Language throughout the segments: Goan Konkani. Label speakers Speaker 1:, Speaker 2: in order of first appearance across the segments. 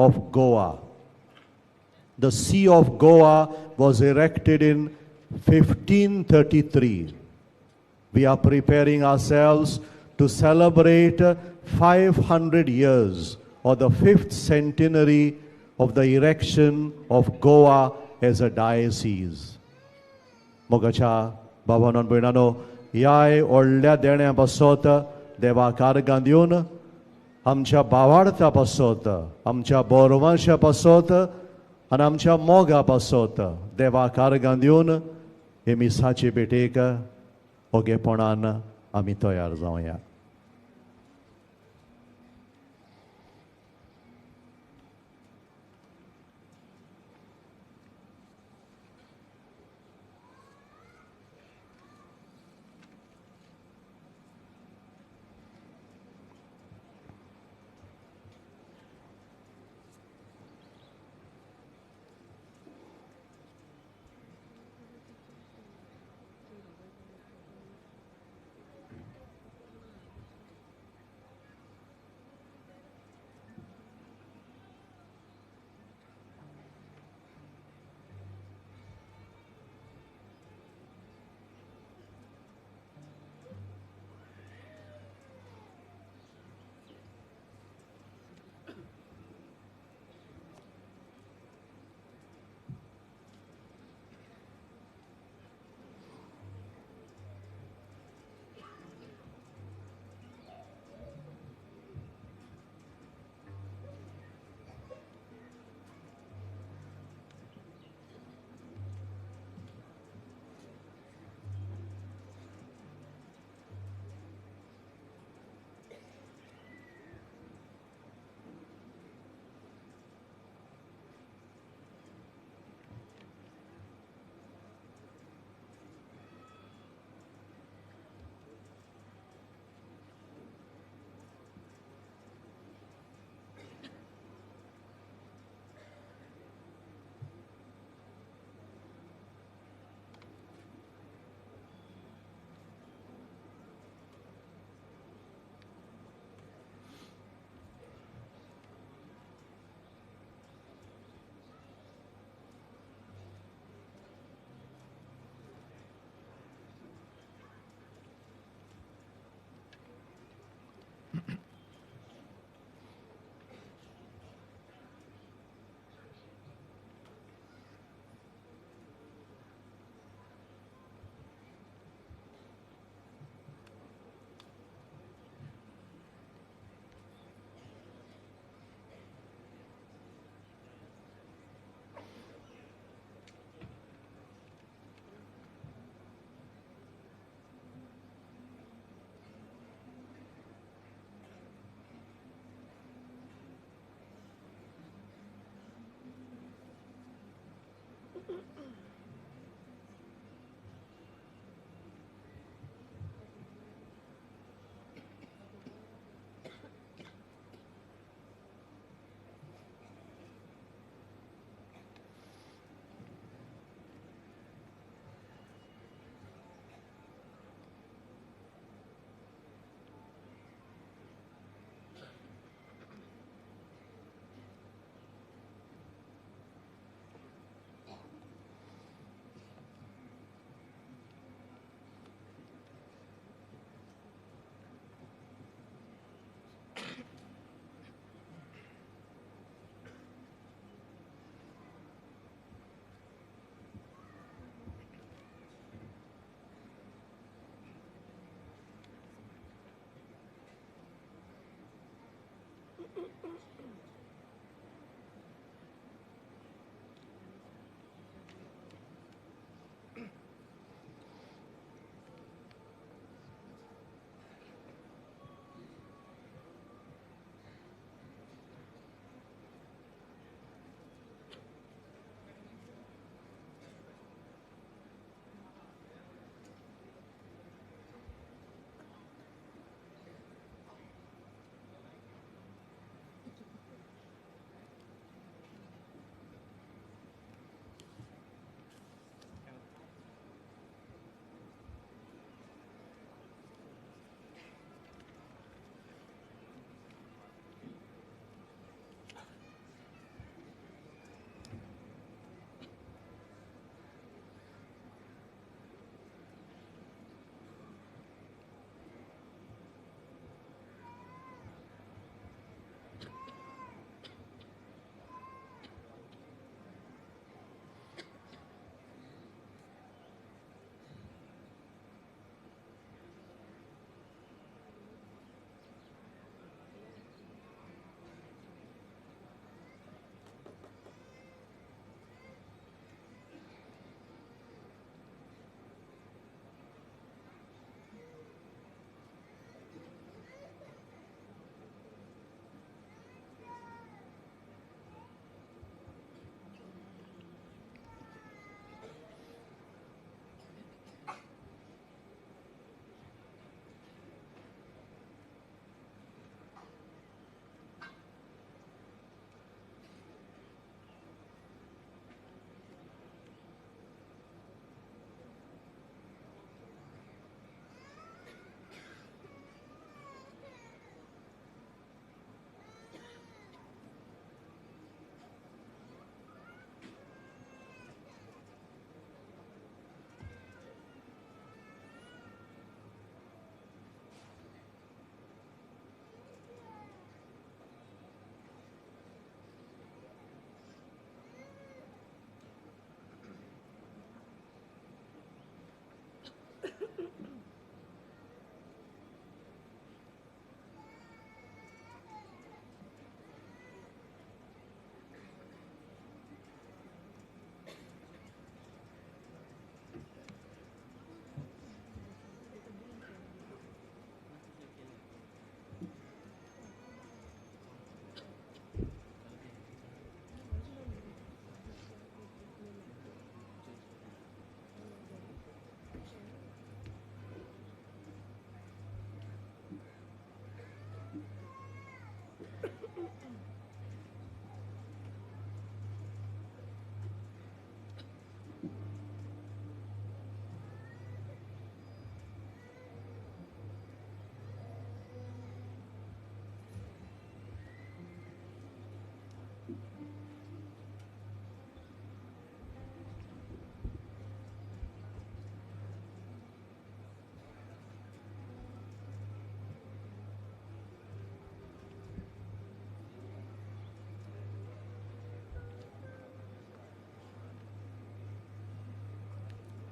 Speaker 1: of Goa. The See of Goa was erected in 1533. We are preparing ourselves to celebrate 500 years or the 5th centenary of the erection of Goa as a diocese. मोगाच्या भावानो भयणानो, ह्याय व्हडल्या देण्या पासत देवा कार्गां दिवन आमच्या भावार्था पासत, आमच्या बोरवांशा पासत आनी आमच्या मोगा पासत देवा कार्गां दिवन हे मिसाचे भेटेक ओगेपणान आमी तयार जावया.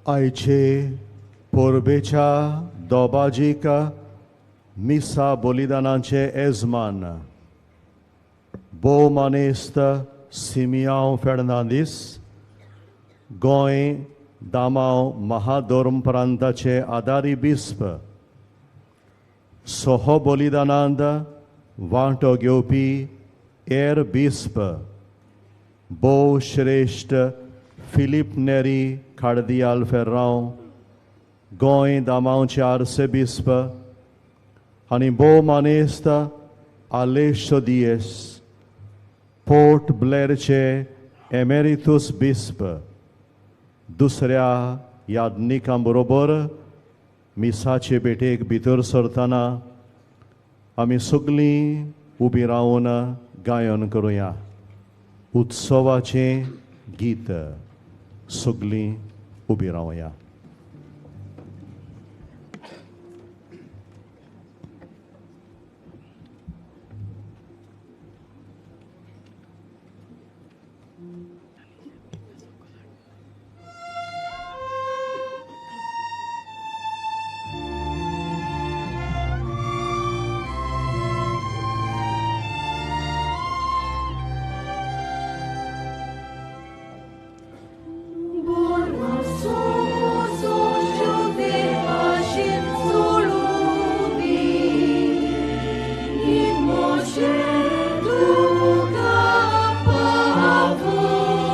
Speaker 1: आयचे परबेच्या दोबाजीक मिसा बलिदानाचें येजमान भोव मानेस्त सिमियांव फेर्नांदीस, गोंय दामांव महाधर्म प्रांताचे आदारी बिस्प, सह बलिदानांत वांटो घेवपी एर बिस्प भोव श्रेश्ठ फिलीप नेरी कार्दियाल फेर्रांव, गोंय दामांवचे आर्सेबिस्प आनी भोव मानेस्त आलेशो दियेस, पोर्ट ब्लेरचे एमेरितूस बिस्प, दुसऱ्या याज्ञिकां बरोबर मिसाचे भेटेक भितर सरतना आमी सगळीं उबी रावन गायन करुया उत्सवाचें गीत. सगळीं उबी रावया.
Speaker 2: Moshe, Duka, Pavu.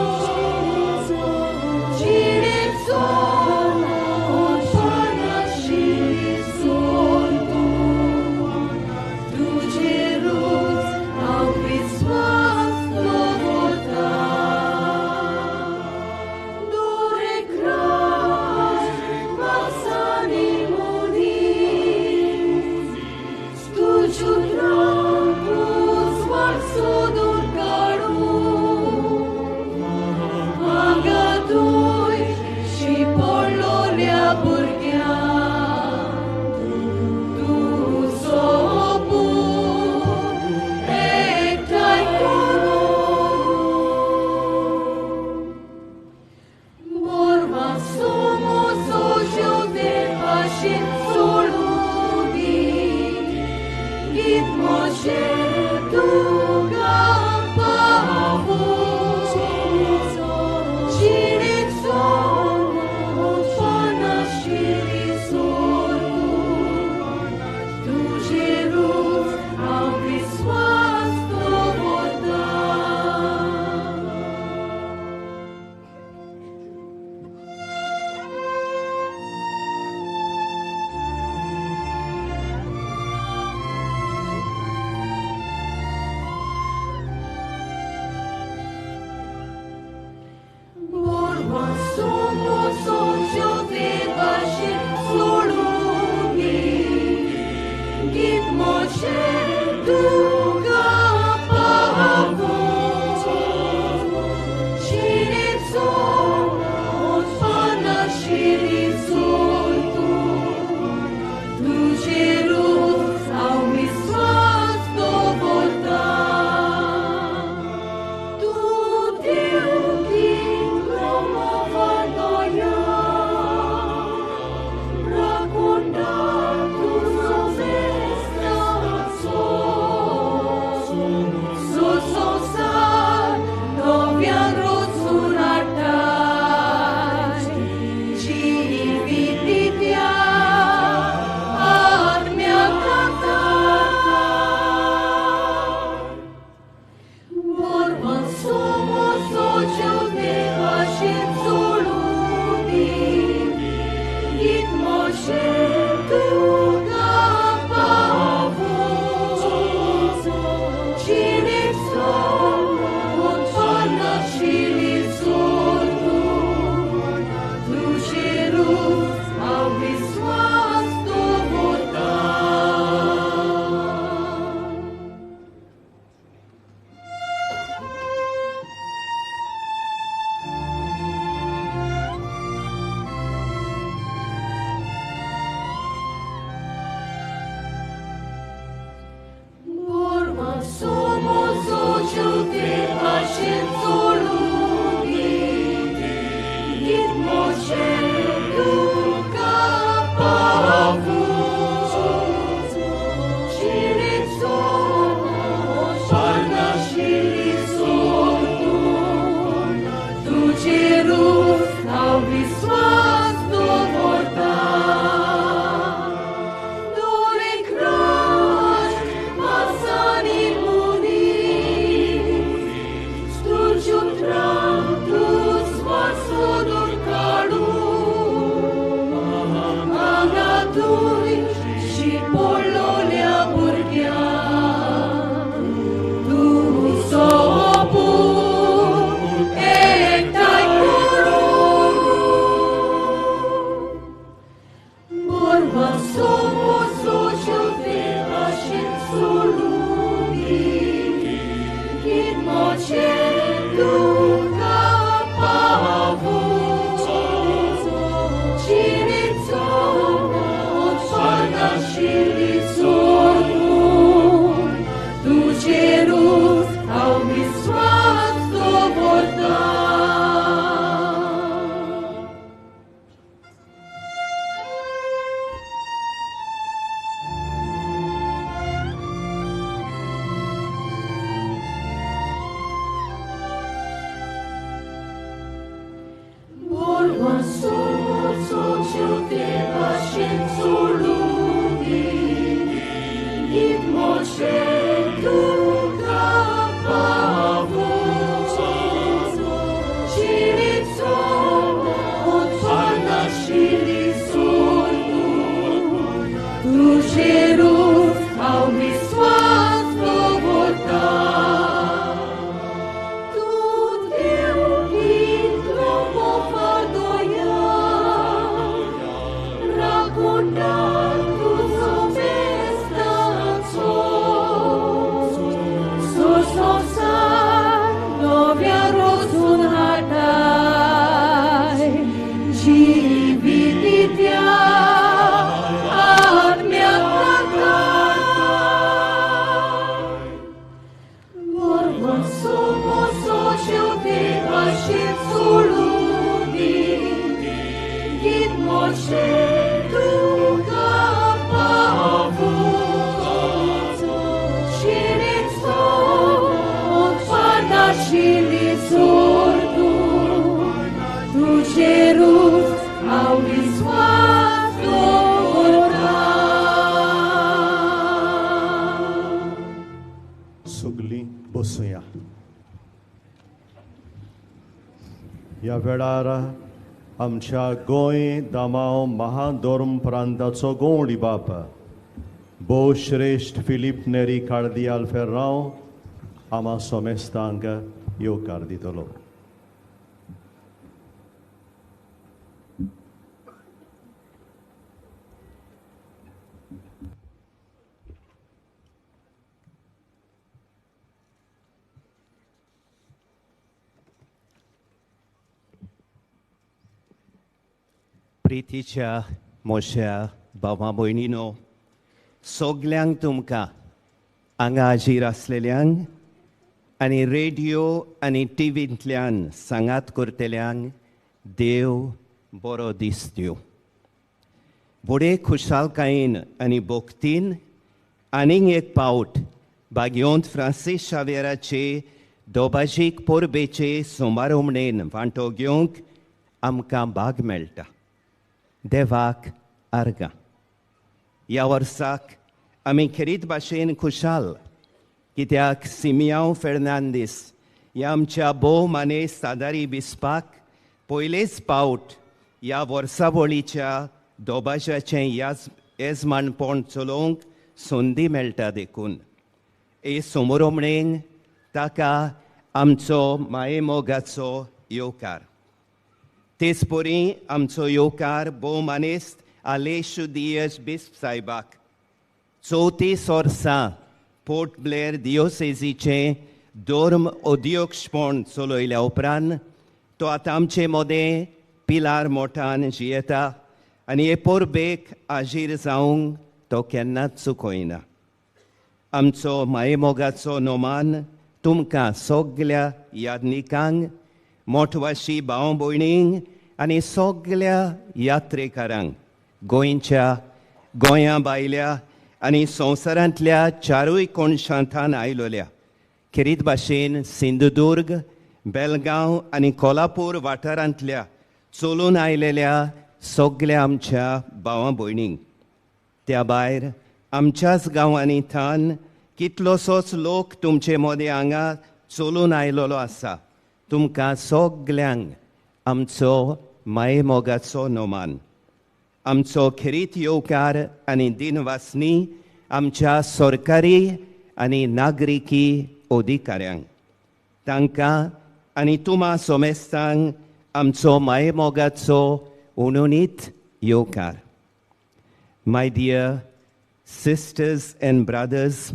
Speaker 2: नशीब सोडूं दी, गीत मोशे तुका पावूं, शिरेचो पानाशिल्ली सोडूं, तुजेरूच हांव विस्वास दवरतां.
Speaker 1: सगलीं बसुया. ह्या वेळार आमच्या गोंय दामांव महाधर्म प्रांताचो गवंडी बाप भोव श्रेश्ठ फिलीप नेरी कार्दियाल फेर्रांव आमा सोमेस्तांक येवकार दितलो.
Speaker 3: प्रितीच्या मोश्या भावा भयणीनो, सगल्यांक तुमकां हांगा हाजीर आसलेल्यांक आनी रेडियो आनी टिवींतल्यान सांगात करतल्यांक देव बरो दीस दिवं. व्हडे खुशालकायेन आनी भक्तीन आनीक एक पावट भाग्योंत फ्रांसीस शाव्येराचे दोबाजीक परबेचे सोमारोमणेन वांटो घेवंक आमकां भाग मेळटा. देवाक आर्गां. ह्या वर्साक आमी खेरीत भाशेन खुशाल कित्याक सिमियांव फेर्नांदीस ह्या आमच्या भोव मानेस्त सादारी बिस्पाक पयलेच पावट ह्या वर्सावळीच्या दोबाजाचें येजमानपण चलोवंक संदी मेळटा. देखून हे समोरोमणेन ताका आमचो मायेमोगाचो येवकार. तेच परी आमचो येवकार भोव मानेस्त आलेशू दियस बिस्प साहेबाक. 34 वर्सां पोर्ट ब्लेअर दियोसेजीचें धर्म अध्यक्षपण चलयल्या उपरांत तो आतां आमचे मदें पिलार मोठान जियेता आनी हे परबेक हाजीर जावंक तो केन्नाच चुकयना. आमचो मायेमोगाचो नोमान तुमकां सगल्या यादनिकांक, मोठवाशी भाव भयणींक आनी सगल्या यात्रेकारांक गोंयच्या, गोंया भायल्या आनी संवसारांतल्या चारूय कोनशांतान आयलोल्या खेरीत भाशेन सिंधुदुर्ग, बेलगांव आनी कोल्हापूर वाठारांतल्या चलून आयलेल्या सगल्या आमच्या भावां भयणींक. त्या भायर आमच्याच गांवांनी थान कितलोसोच लोक तुमचे मदें हांगा चलून आयलोलो आसा. तुमकां सगल्यांक आमचो मायेमोगाचो नोमान. आमचो खेरीत येवकार आनी दिनवासनी आमच्या सरकारी आनी नागरिकी अधिकाऱ्यांक, तांकां आनी तुमा सोमेस्तांक आमचो मायेमोगाचो उणुनीत येवकार. My dear sisters and brothers,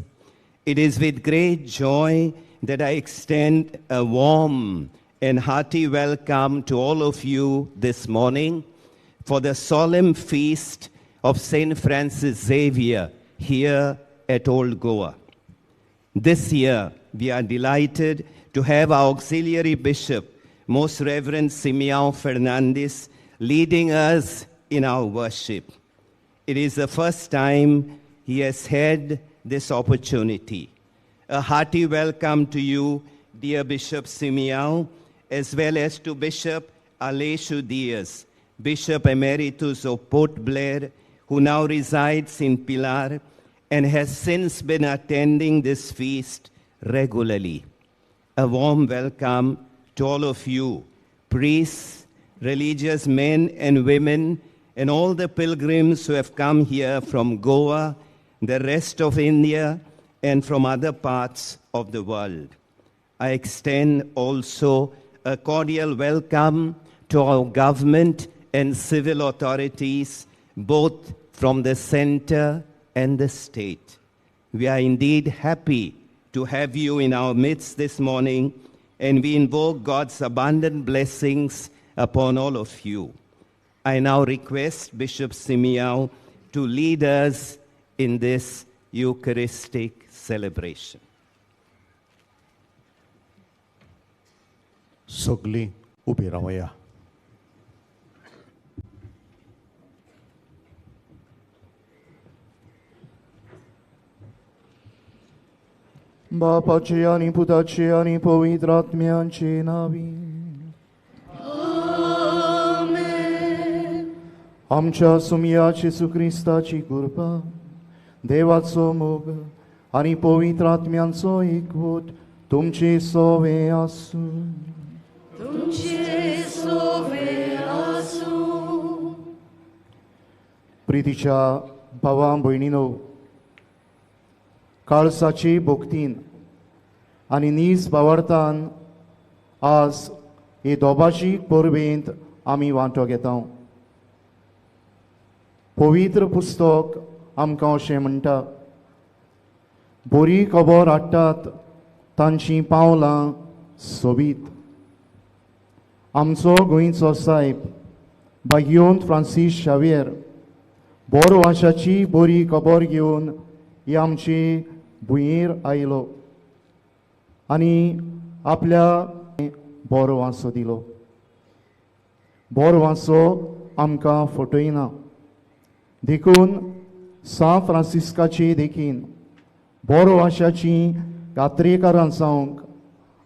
Speaker 3: it is with great joy that I extend a warm and hearty welcome to all of you this morning for the solemn feast of St. Francis Xavier here at Old Goa. This year, we are delighted to have our auxiliary bishop, Most Reverend Simeão Fernandes, leading us in our worship. It is the first time he has had this opportunity. A hearty welcome to you, dear Bishop Simeão, as well as to Bishop Aleixo Dias, Bishop Emeritus of Port Blair, who now resides in Pilar and has since been attending this feast regularly. A warm welcome to all of you, priests, religious men and women, and all the pilgrims who have come here from Goa, the rest of India, and from other parts of the world. I extend also a cordial welcome to our government and civil authorities, both from the center and the state. We are indeed happy to have you in our midst this morning, and we invoke God's abundant blessings upon all of you. I now request Bishop Simeão to lead us in this Eucharistic celebration.
Speaker 1: सगलीं उबी रावया.
Speaker 4: बापाचे आनी पुताचे आनी पवित्र आत्म्याचे नांवी. आमच्या सुमया जेजू क्रिस्ताची कृपा, देवाचो मोग आनी पवित्र आत्म्यांचो एकवट तुमचे सोवे आसूं.
Speaker 2: तुमचे सोवे आसूं.
Speaker 4: प्रितीच्या भावा भयणीनो, काळसाची भक्तीन आनी नीज भावार्थान आज हे दोबाशीक परबेंत आमी वांटो घेता. पवित्र पुस्तक आमकां अशें म्हणटा, बरी खबर हाडटात तांचीं पावलां सोबीत. आमचो गोंयचो सायब भाग्योंत फ्रांसीस शावियर बरो आशाची बरी खबर घेवन ही आमची भुंयेर आयलो आनी आपल्या बरो वांसो दिलो. बरो वांसो आमकां फटयना, देखून सां फ्रांसिस्काचे देखीन बरो आशाची यात्रेकारां जावंक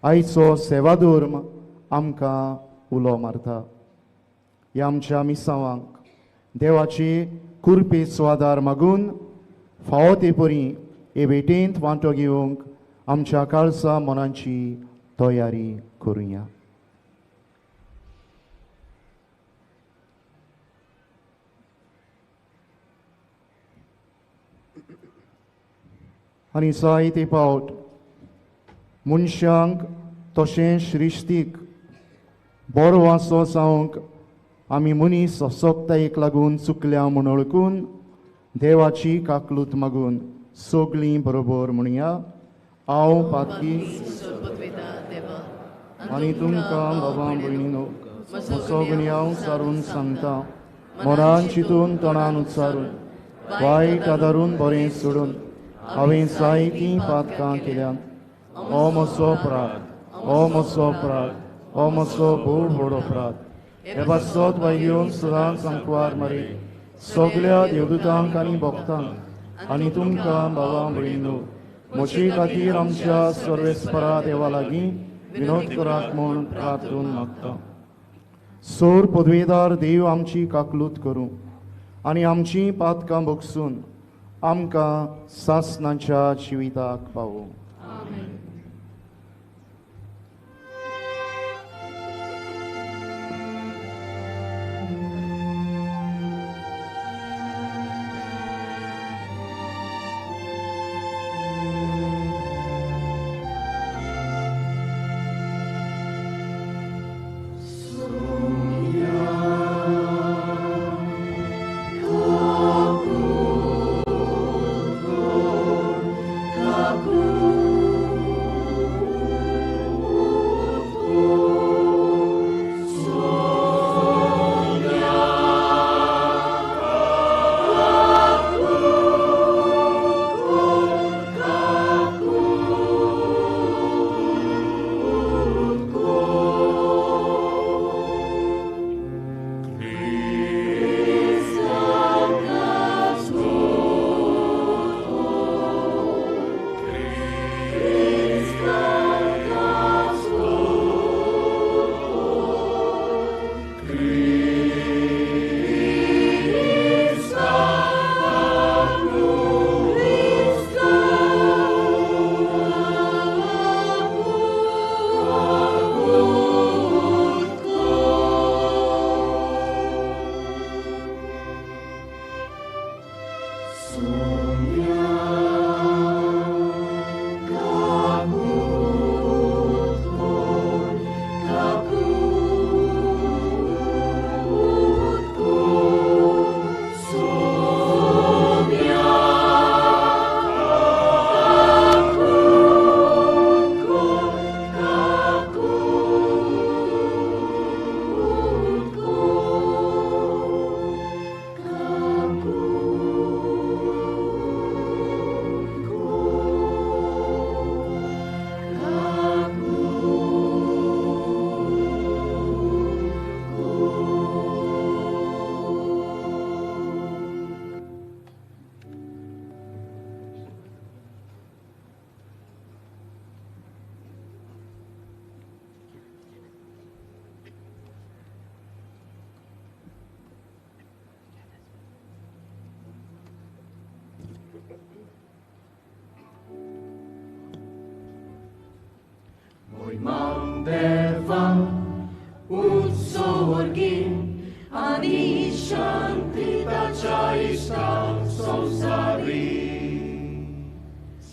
Speaker 4: आयचो सेवाधर्म आमकां उलो मारता. ह्या आमच्या मिसांवांक देवाचे कुरपेचो आदार मागून फावो ते परी हे भेटेंत वांटो घेवंक आमच्या काळसा मनांची तयारी करुया. आनी जायते पावट मनशांक तशें श्रिश्टीक बरो वांसो जावंक आमी मनीस असक्तायेक लागून चुकल्या म्हूण वळखून देवाची काकलूत मागून सगळीं बरोबर म्हणया, हांव पातकी आनी तुमकां बाबा भयणीनो म्हजो गुन्यांव सारून सांगता, मनान चिंतून तोंडान उच्चारून वायट आदारून बरें सोडून हांवें जायतीं पातकां केल्यांत. हो म्हजो अपराध, हो म्हजो अपराध, हो म्हजो भोव व्हड अपराध. हे पासत वायगेवन सदांच आंकवार मारी सगळ्या देवदूतांक आनी भक्तांक आनी तुमकां बाबा भयणीनो म्हजे खातीर आमच्या सर्वेस्परा देवा लागीं विनोद करात म्हूण प्रार्थून मागता. सोर पदवेदार देव आमची काकलूत करूं आनी आमचीं पातकां भोगसून आमकां सासणाच्या जिविताक पावूं.
Speaker 2: Kaku देवा उत्सर्गी आनी शांती ताच्या इश्टांक संवसारी.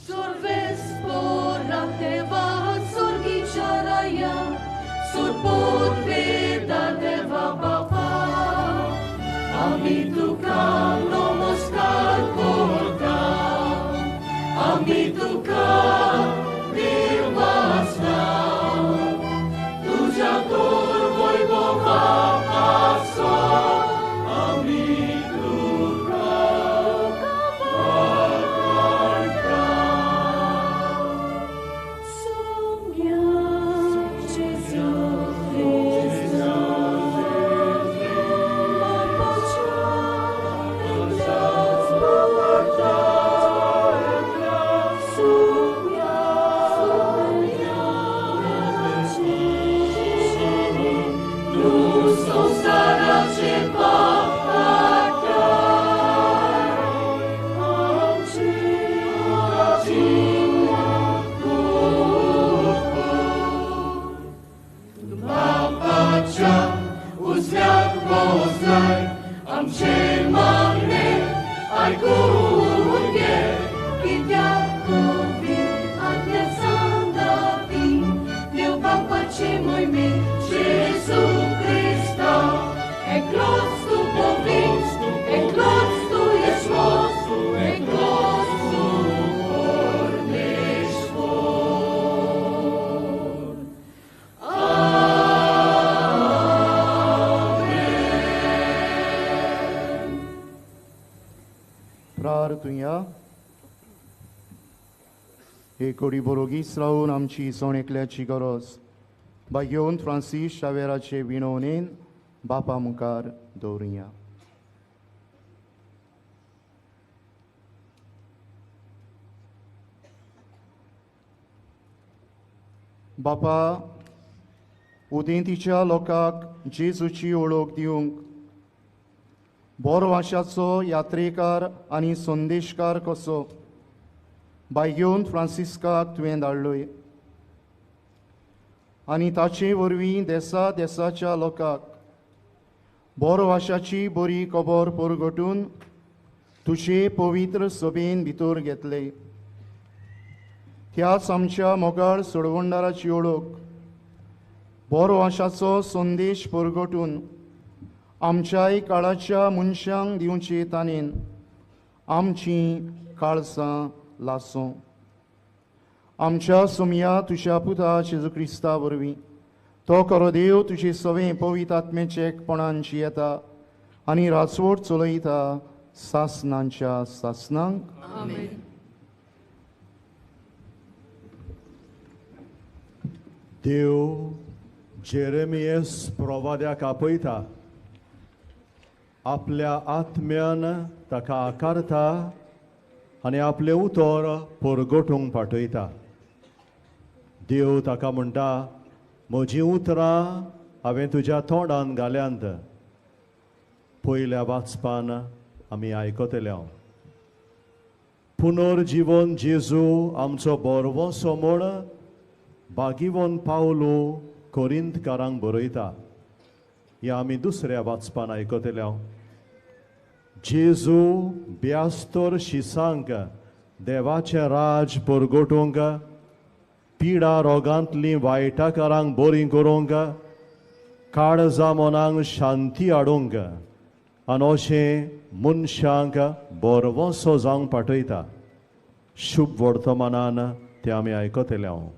Speaker 2: सर्वेस्पोरा देवा स्वर्गीच्या राया सुरपोत वेदा देवा बापा आमी तुका नमस्कार करता आमी तुका देवासना तुझ्या तोर वैभवा आसो आमी तुका वाखाणता. सोम्या जेजू क्रिस्ता बापाच्या एकल्याच पुता सोम्या तूं संवसाराचे पाप काडटा आमचेर बापाच्या उजव्याक बसलाय आमचें मागणें आयकून घे कित्याक पवित्र आत्म्या सांगाती देव बापाचे मोहिमेन जेजू क्रिस्ता एकलोच तूं पवित्र एकलोच तूं येश्वर एकलोच तूं परमेश्वर.
Speaker 4: प्रार्थुया. हे कोडी बरोगीच रावून आमची जण एकल्याची गरज भाग्योवन फ्रांसीस शावेराचे विणवणेन बापा मुखार दवरुया. बापा, उदेंतीच्या लोकांक जेजूची वळख दिवंक बरो वाशाचो यात्रेकार आनी संदेशकार कसो बायगेवन फ्रांसिस्काक तुवें धाडलोय आनी ताचे वरवीं देसा देसाच्या लोकांक बरो वाशाची बरी खबर परगटून तुजे पवित्र सभेन भितर घेतले. त्याच आमच्या मोगाळ सोडवणदाराची वळख बरो वाशाचो संदेश परगटून आमच्याय काळाच्या मनशांक दिवचे ताणेन आमचीं काळसां लासों. आमच्या सोमया तुज्या पुता जेजू क्रिस्ता वरवीं तो खरो देव तुजे सवें पवित्र आत्म्याचे एकपणान जियेता आनी राजवट चलयता सासनांच्या सासनांक.
Speaker 2: आमेन.
Speaker 1: देव जेरेमियस प्रवाद्याक आपयता, आपल्या आत्म्यान ताका आकारता आनी आपलें उतर परगटूंक पाठयता. देव ताका म्हणटा, म्हजीं उतरां हांवें तुज्या तोंडान घाल्यांत. पयल्या वाचपान आमी आयकतले हांव पुनर्जिवन जेजू आमचो बरवसो म्हूण बागिवन पावलो कोरिंतकारांक बरयता. ह्या आमी दुसऱ्या वाचपान आयकतले हांव. जेजू ब्यास्तर शिसांक देवाचें राज परगटूंक, पिडा रोगांतलीं वायटाकारांक बरीं करूंक, काळजा मनांक शांती हाडूंक आनी अशें मनशांक बरवसो जावंक पाठयता. शुभ वर्तमानान तें आमी आयकतले हांव.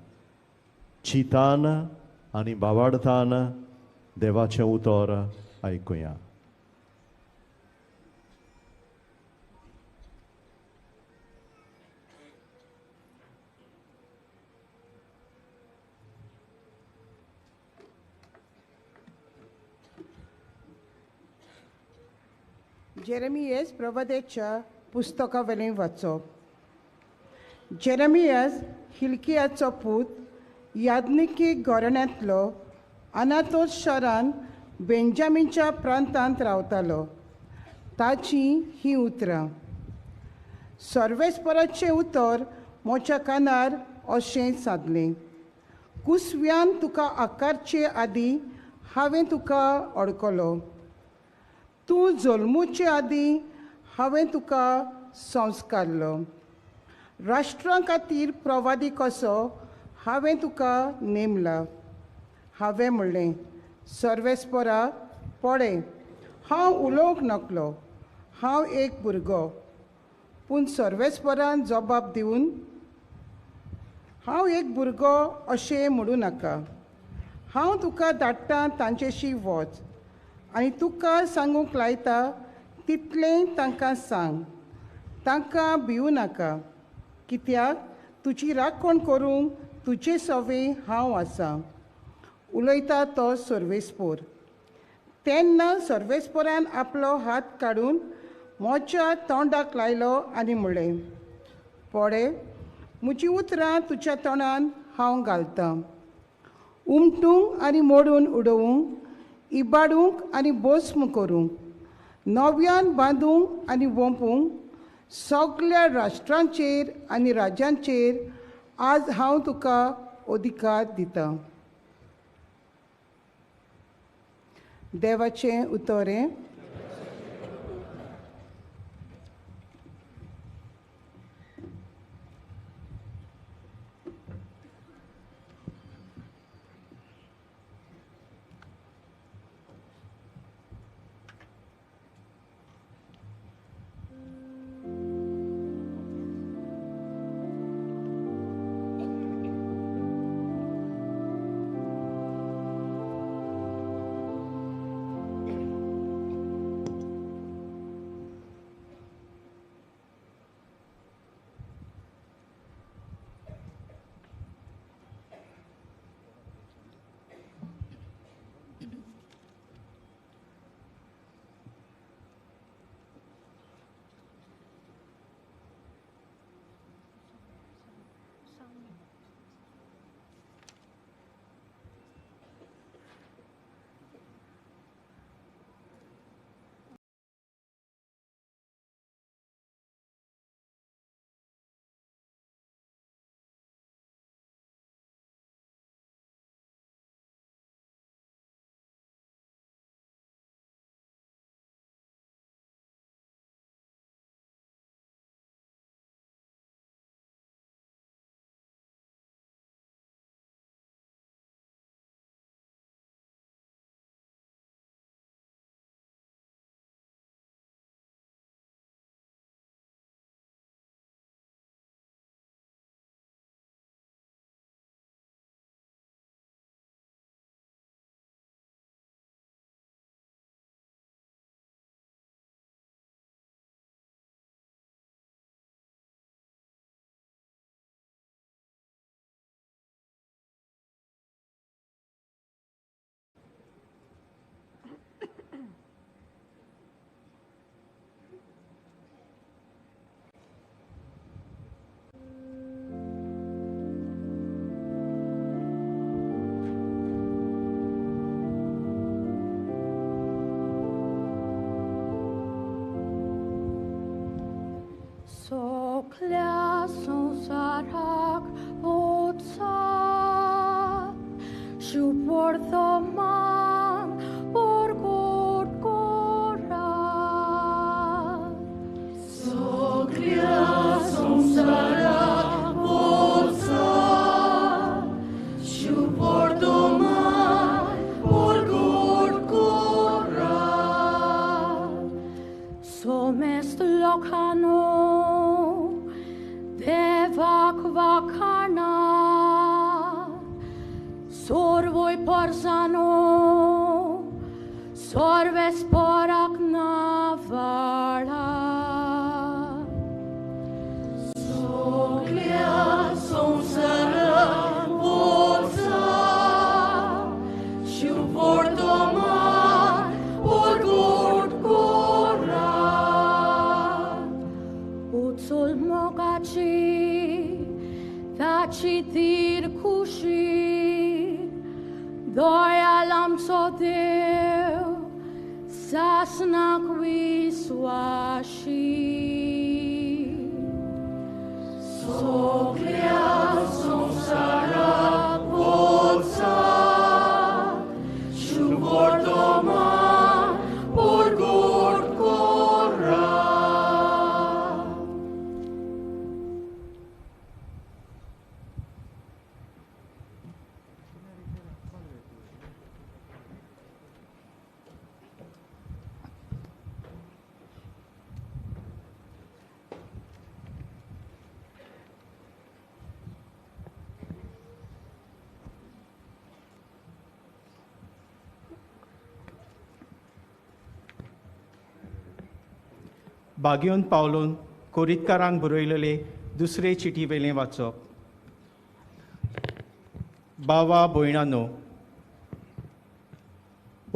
Speaker 1: चितान आनी बावाडतान देवाचें उतर आयकुया.
Speaker 5: जेरेमियस प्रवाद्याच्या पुस्तका वयल्यान वाचप. जेरेमियस हिल्कियाचो पूत याज्ञिकी घराण्यांतलो अनातोत शारान बेंजामीनच्या प्रांतांत रावतालो. ताचीं हीं उतरां. सर्वेस्पराचें उतर म्हज्या कानार अशें सादलें, कुसव्यान तुका आकारचे आदीं हांवें तुका अडकलो, तूं जल्मुचे आदीं हांवें तुका संस्कारलो. राष्ट्रां खातीर प्रवादी कसो हांवें तुका नेमला. हांवें म्हणलें, सर्वेस्परा पळय, हांव उलोवंक नकलो, हांव एक भुरगो. पूण सर्वेस्परान जबाब दिवन, हांव एक भुरगो अशें म्हणूं नाका. हांव तुका धाडटा तांचेशी वच आनी तुका सांगूंक लायता तितलें तांकां सांग. तांकां भिवू नाका, कित्याक तुजी राखण करूंक तुजे सवे हांव आसा, उलयता तो सर्वेस्पोर. तेन्ना सर्वेस्पोरान आपलो हात काडून म्हज्या तोंडाक लायलो आनी म्हणलें, पळय, म्हजीं उतरां तुज्या तोंडान हांव घालतां. उमटूंक आनी मोडून उडोवंक, इबाडूंक आनी भस्म करूंक, नव्यान बांदूंक आनी वोंपूंक, सगल्या राष्ट्रांचेर आनी राज्यांचेर आज हांव तुका अधिकार दितां. देवाचें उतरें.
Speaker 6: Soklia संसाराक वचा, शुभवर्तमान परगट करा.
Speaker 2: Soklia संसाराक वचा, शुभवर्तमान परगट करा.
Speaker 6: सोमेस्त लोकांनो देवाक वाखाणा, सोर्वय परसानो सर्वेस्पराक नावाळा.
Speaker 2: Soklia संसाराक वचा, शुभवर्तमान परगट करा.
Speaker 6: उचल मोगाची ताची धीर खुशी, दयाल आमचो देव सासनाक विस्वाशी.
Speaker 2: Soklia संसाराक वचा,
Speaker 7: भाग्योन पावलोन कोरितकारांक बरयलेले दुसरे चिटी वेलें वाचप. बावा भयणानो,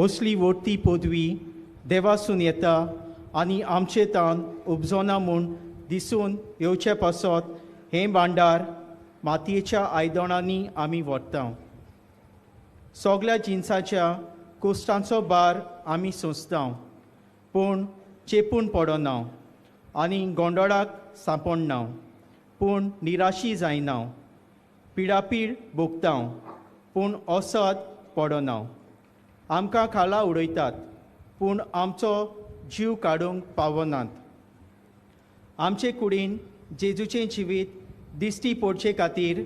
Speaker 7: असली वोडती पदवी देवासून येता आनी आमचे तान उपजोना म्हूण दिसून येवचे पासत हें भांडार मातयेच्या आयदनांनी आमी व्हरता. सगल्या जिनसाच्या कोश्टांचो भार आमी सोंसता, पूण चेपून पडना आनी गोंदळाक सांपडना, पूण निराशी जायना. पिडापीड भोगता, पूण असद पडना. आमकां खाला उडयतात, पूण आमचो जीव काडूंक पावनात. आमचे कुडीन जेजूचें जिवीत दिश्टी पडचे खातीर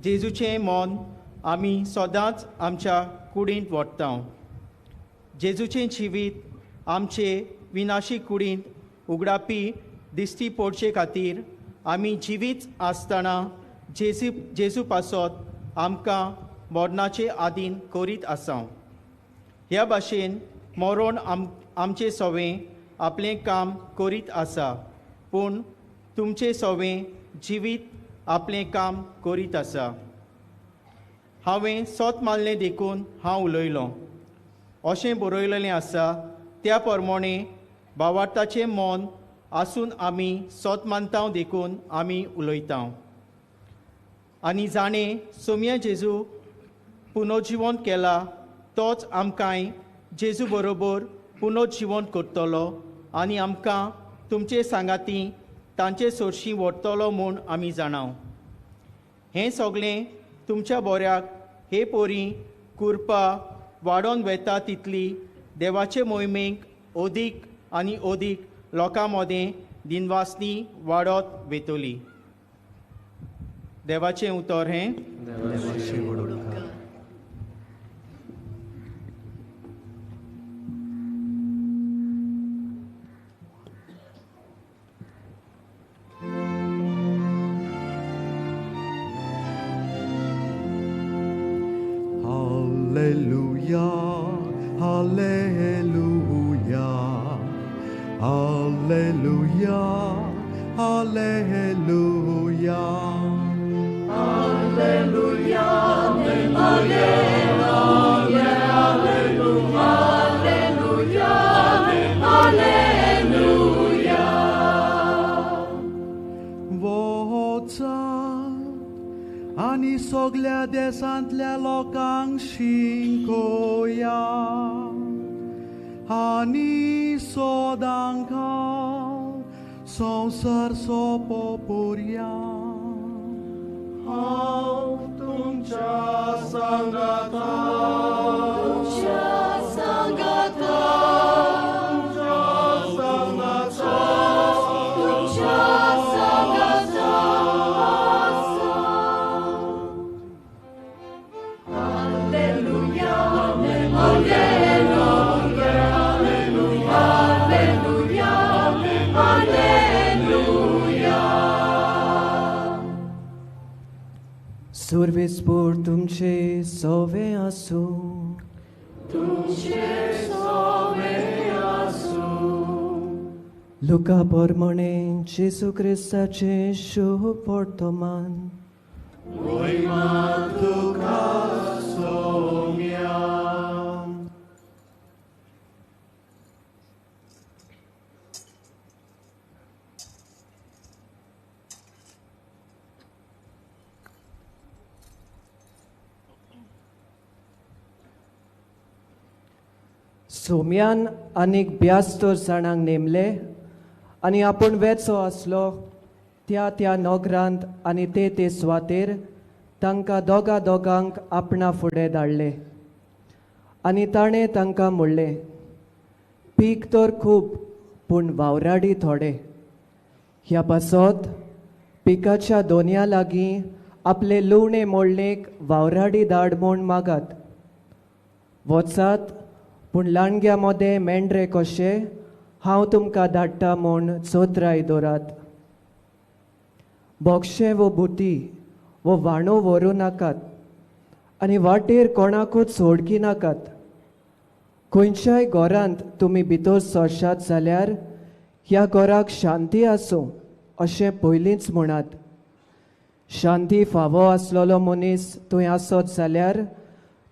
Speaker 7: जेजूचें मन आमी सदांच आमच्या कुडींत व्हरता. जेजूचें जिवीत आमचे विनाशी कुडींत उगडापी दिश्टी पडचे खातीर आमी जिवीत आसतना जेजू पासत आमकां मरणाचे आदीन करीत आसा. ह्या भाशेन मरण आमचे सवें आपलें काम करीत आसा, पूण तुमचे सवें जिवीत आपलें काम करीत आसा. हांवें सत मानलें देखून हांव उलयलों अशें बरयलेलें आसा. त्या प्रमाणे भावार्थाचें मन आसून आमी सत मानता देखून आमी उलयता. आनी जाणें सोम्या जेजू पुनर्जिवन केला तोच आमकांय जेजू बरोबर पुनर्जिवन करतलो आनी आमकां तुमचे सांगाती तांचे सोरशी व्हरतलो म्हूण आमी जाणाव. हें सगळें तुमच्या बोऱ्याक हे पोरी कुरपा वाडोवन वेता तितली देवाचे मोहिमेक अदीक आनी अदीक लोकां मदें दिनवासनी वाडत वेतली. देवाचें उतर हें.
Speaker 1: Hallelujah, hallelujah, hallelujah, hallelujah.
Speaker 2: Hallelujah, hallelujah, hallelujah, hallelujah.
Speaker 1: वचात आनी सगल्या देशांतल्या लोकांक शिंकोया आनी सदांकाळ संवसार सोंपो पर्या.
Speaker 4: हांव तुमच्या सांगाता,
Speaker 2: तुमच्या सांगाता,
Speaker 4: तुमच्या सांगाता,
Speaker 2: तुमच्या सांगाता आसा. Hallelujah, hallelujah, hallelujah, hallelujah.
Speaker 8: सुर्वेस्पोर तुमचे सोवे आसूं,
Speaker 2: तुमचे सोवे आसूं.
Speaker 8: लुका प्रमाणे जेजू क्रिस्ताचें शुभ वर्तमान.
Speaker 4: मोहिमा तुका सोम्या.
Speaker 8: सोम्यान आनीक 72 जाणांक नेमले आनी आपूण वेचो आसलो त्या त्या नगरांत आनी ते ते सुवातेर तांकां दोगा दोगांक आपणा फुडें धाडले. आनी ताणें तांकां म्हणलें, पीक तर खूब पूण वावराडी थोडे. ह्या पासत पिकाच्या दोनया लागीं आपले लुवणे मोडणेक वावराडी धाड म्हूण मागात. वचात पूण लांडग्या मदें मेंढरे कशे हांव तुमकां धाडटा म्हूण चोत्राय दवरात. बोक्षे वो बुटी वो व्हाणो व्हरूं नाकात आनी वाटेर कोणाकूच सोडकी नाकात. खंयच्याय घरांत तुमी भितर सरशात जाल्यार ह्या घराक शांती आसूं अशें पयलींच म्हणात. शांती फावो आसलेलो मनीस थंय आसत जाल्यार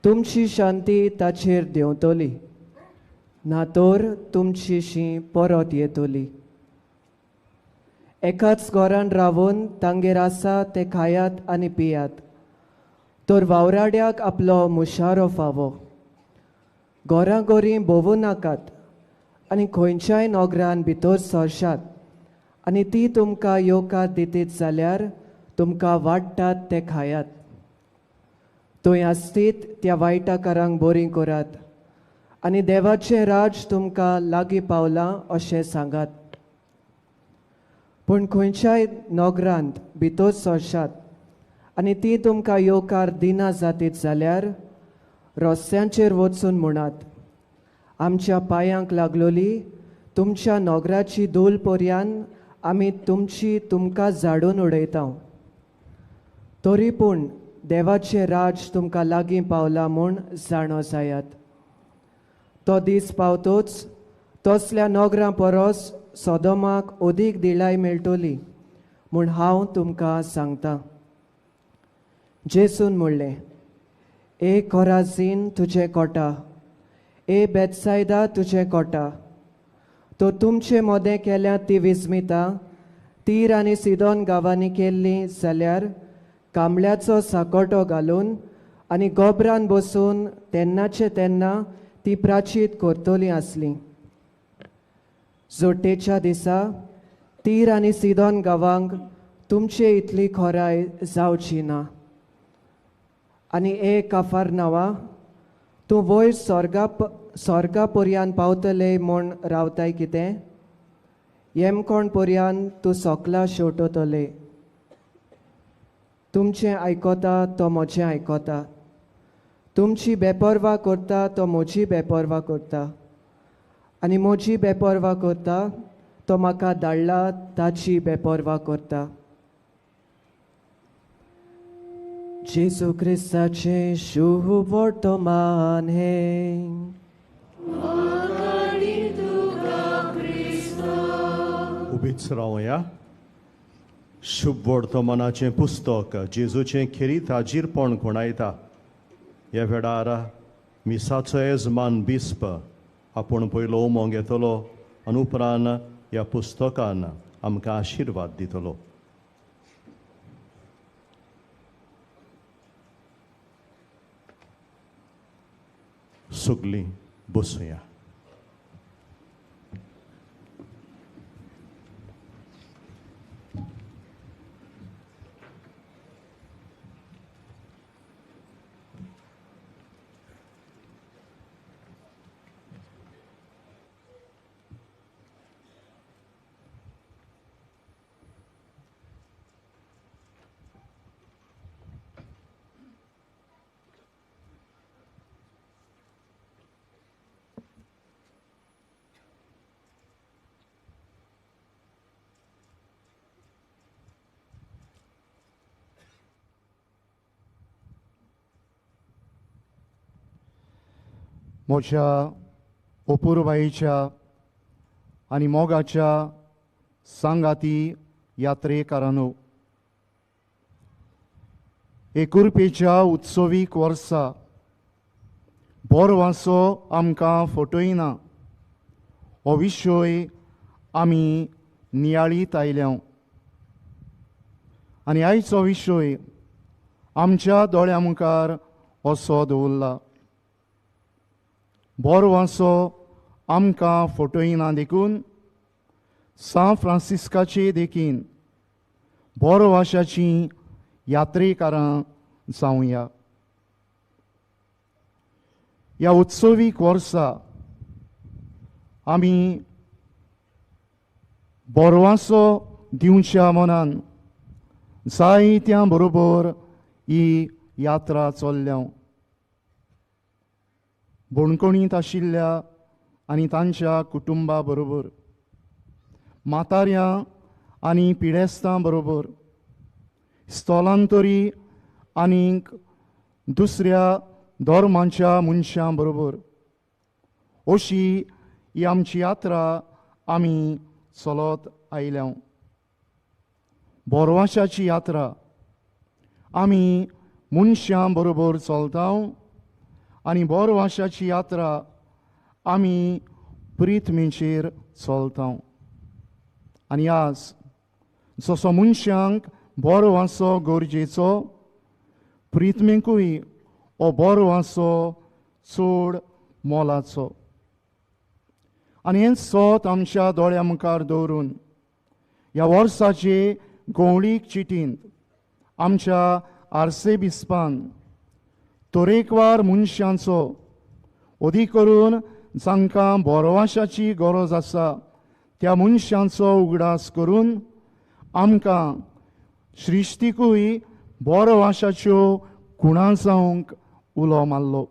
Speaker 8: तुमची शांती ताचेर देंवतली, ना तर तुमची शी परत येतली. एकाच घरान रावून तांगेर आसा ते खायात आनी पियात, तर वावराड्याक आपलो मुशारो फावो. घरां भोंवूं नाकात आनी खंयच्याय नगरान भितर सरशात आनी ती तुमकां येवकार दितीत जाल्यार तुमकां वाडटात ते खायात. थंय आसतीत त्या वायटाकारांक बरीं करात आनी देवाचें राज तुमकां लागीं पावलां अशें सांगात. पूण खंयच्याय नगरांत भितर सरशात आनी ती तुमकां येवकार दिना जातीत जाल्यार रस्त्यांचेर वचून म्हणात, आमच्या पांयांक लागलोली तुमच्या नगराची धूल पर्यान आमी तुमची तुमकां झाडून उडयता. तरी पूण देवाचें राज तुमकां लागीं पावलां म्हूण जाणो जायात. तो दीस पावतोच तसल्या नगरां परस सोदोमाक अदीक दिलाय मेळटली म्हूण हांव तुमकां सांगता. जेसून म्हणलें, ए कोराझीन तुजें कोटा, ए बेतसायदा तुजें कोटा, तो तुमचे मोदें केल्या ती विस्मिता तीर आनी सिदोन गांवांनी केल्ली जाल्यार कांबळ्याचो साकोटो घालून आनी गोबरान बसून तेन्नाचे तेन्ना ती प्राचीत करतली आसली. जोटेच्या दिसा तीर आनी सिदोन गांवांक तुमचे इतली खोराय जावची ना. आनी ए काफारनावा, तूं वयर स्वर्गा पर्यान पावतले म्हूण रावताय कितें? येमकोण पर्यान तूं सोकला शेवटतले. तुमचें आयकता तो म्हजें आयकता, तुमची बेपर्वा करता तो म्हजी बेपर्वा करता, आनी म्हजी बेपर्वा करता तो म्हाका धाडला ताची बेपर्वा करता. जेजू क्रिस्ताचें शुभ वर्तमान हें.
Speaker 1: उबीच रावया. शुभ वर्तमानाचें पुस्तक जेजूचें खेरीत हाजीरपण खुणायता. ह्या वेळार मिसाचो येजमान बिस्प आपूण पयलो उमो घेतलो आनी उपरांत ह्या पुस्तकान आमकां आशिर्वाद दितलो. सगलीं बसुया.
Speaker 4: म्हज्या अपुरबायेच्या आनी मोगाच्या सांगाती यात्रेकारांनो, एकुरपेच्या उत्सवीक वर्सा बोरवासो आमकां फटयना हो विशय आमी नियाळीत आयल्या आनी आयचो विशय आमच्या दोळ्या मुखार असो दवरला. बोरवासो आमकां फटयना देखून सान फ्रांसिस्काचे देखीन बोरवाशाची यात्रेकारां जावया. ह्या उत्सवीक वर्सा आमी बोरवासो दिवच्या मनान जायत्या बरोबर ही यात्रा चल्ल्या. बणकोणींत आशिल्ल्या आनी तांच्या कुटुंबा बरोबर, म्हाताऱ्यां आनी पिडेस्तां बरोबर, स्थलांतरी आनीक दुसऱ्या धर्मांच्या मनशां बरोबर अशी ही आमची यात्रा आमी चलत आयल्या. बोरवाशाची यात्रा आमी मनशां बरोबर चलता आनी बोरवाशाची यात्रा आमी प्रिथमीचेर चलता. आनी आज जसो मनशांक बरो वासो गरजेचो, प्रिथमीकूय हो बरो वासो चड मोलाचो. आनी हें सत आमच्या दोळ्या मुखार दवरून ह्या वर्साचे गवळीक चिटींत आमच्या आर्सेबिस्पान तरेकवार मनशांचो, अदीक करून जांकां बोरवाशाची गरज आसा त्या मनशांचो उगडास करून आमकां सृश्टीकूय बोरवाशाच्यो खुणा जावंक उलो मारलो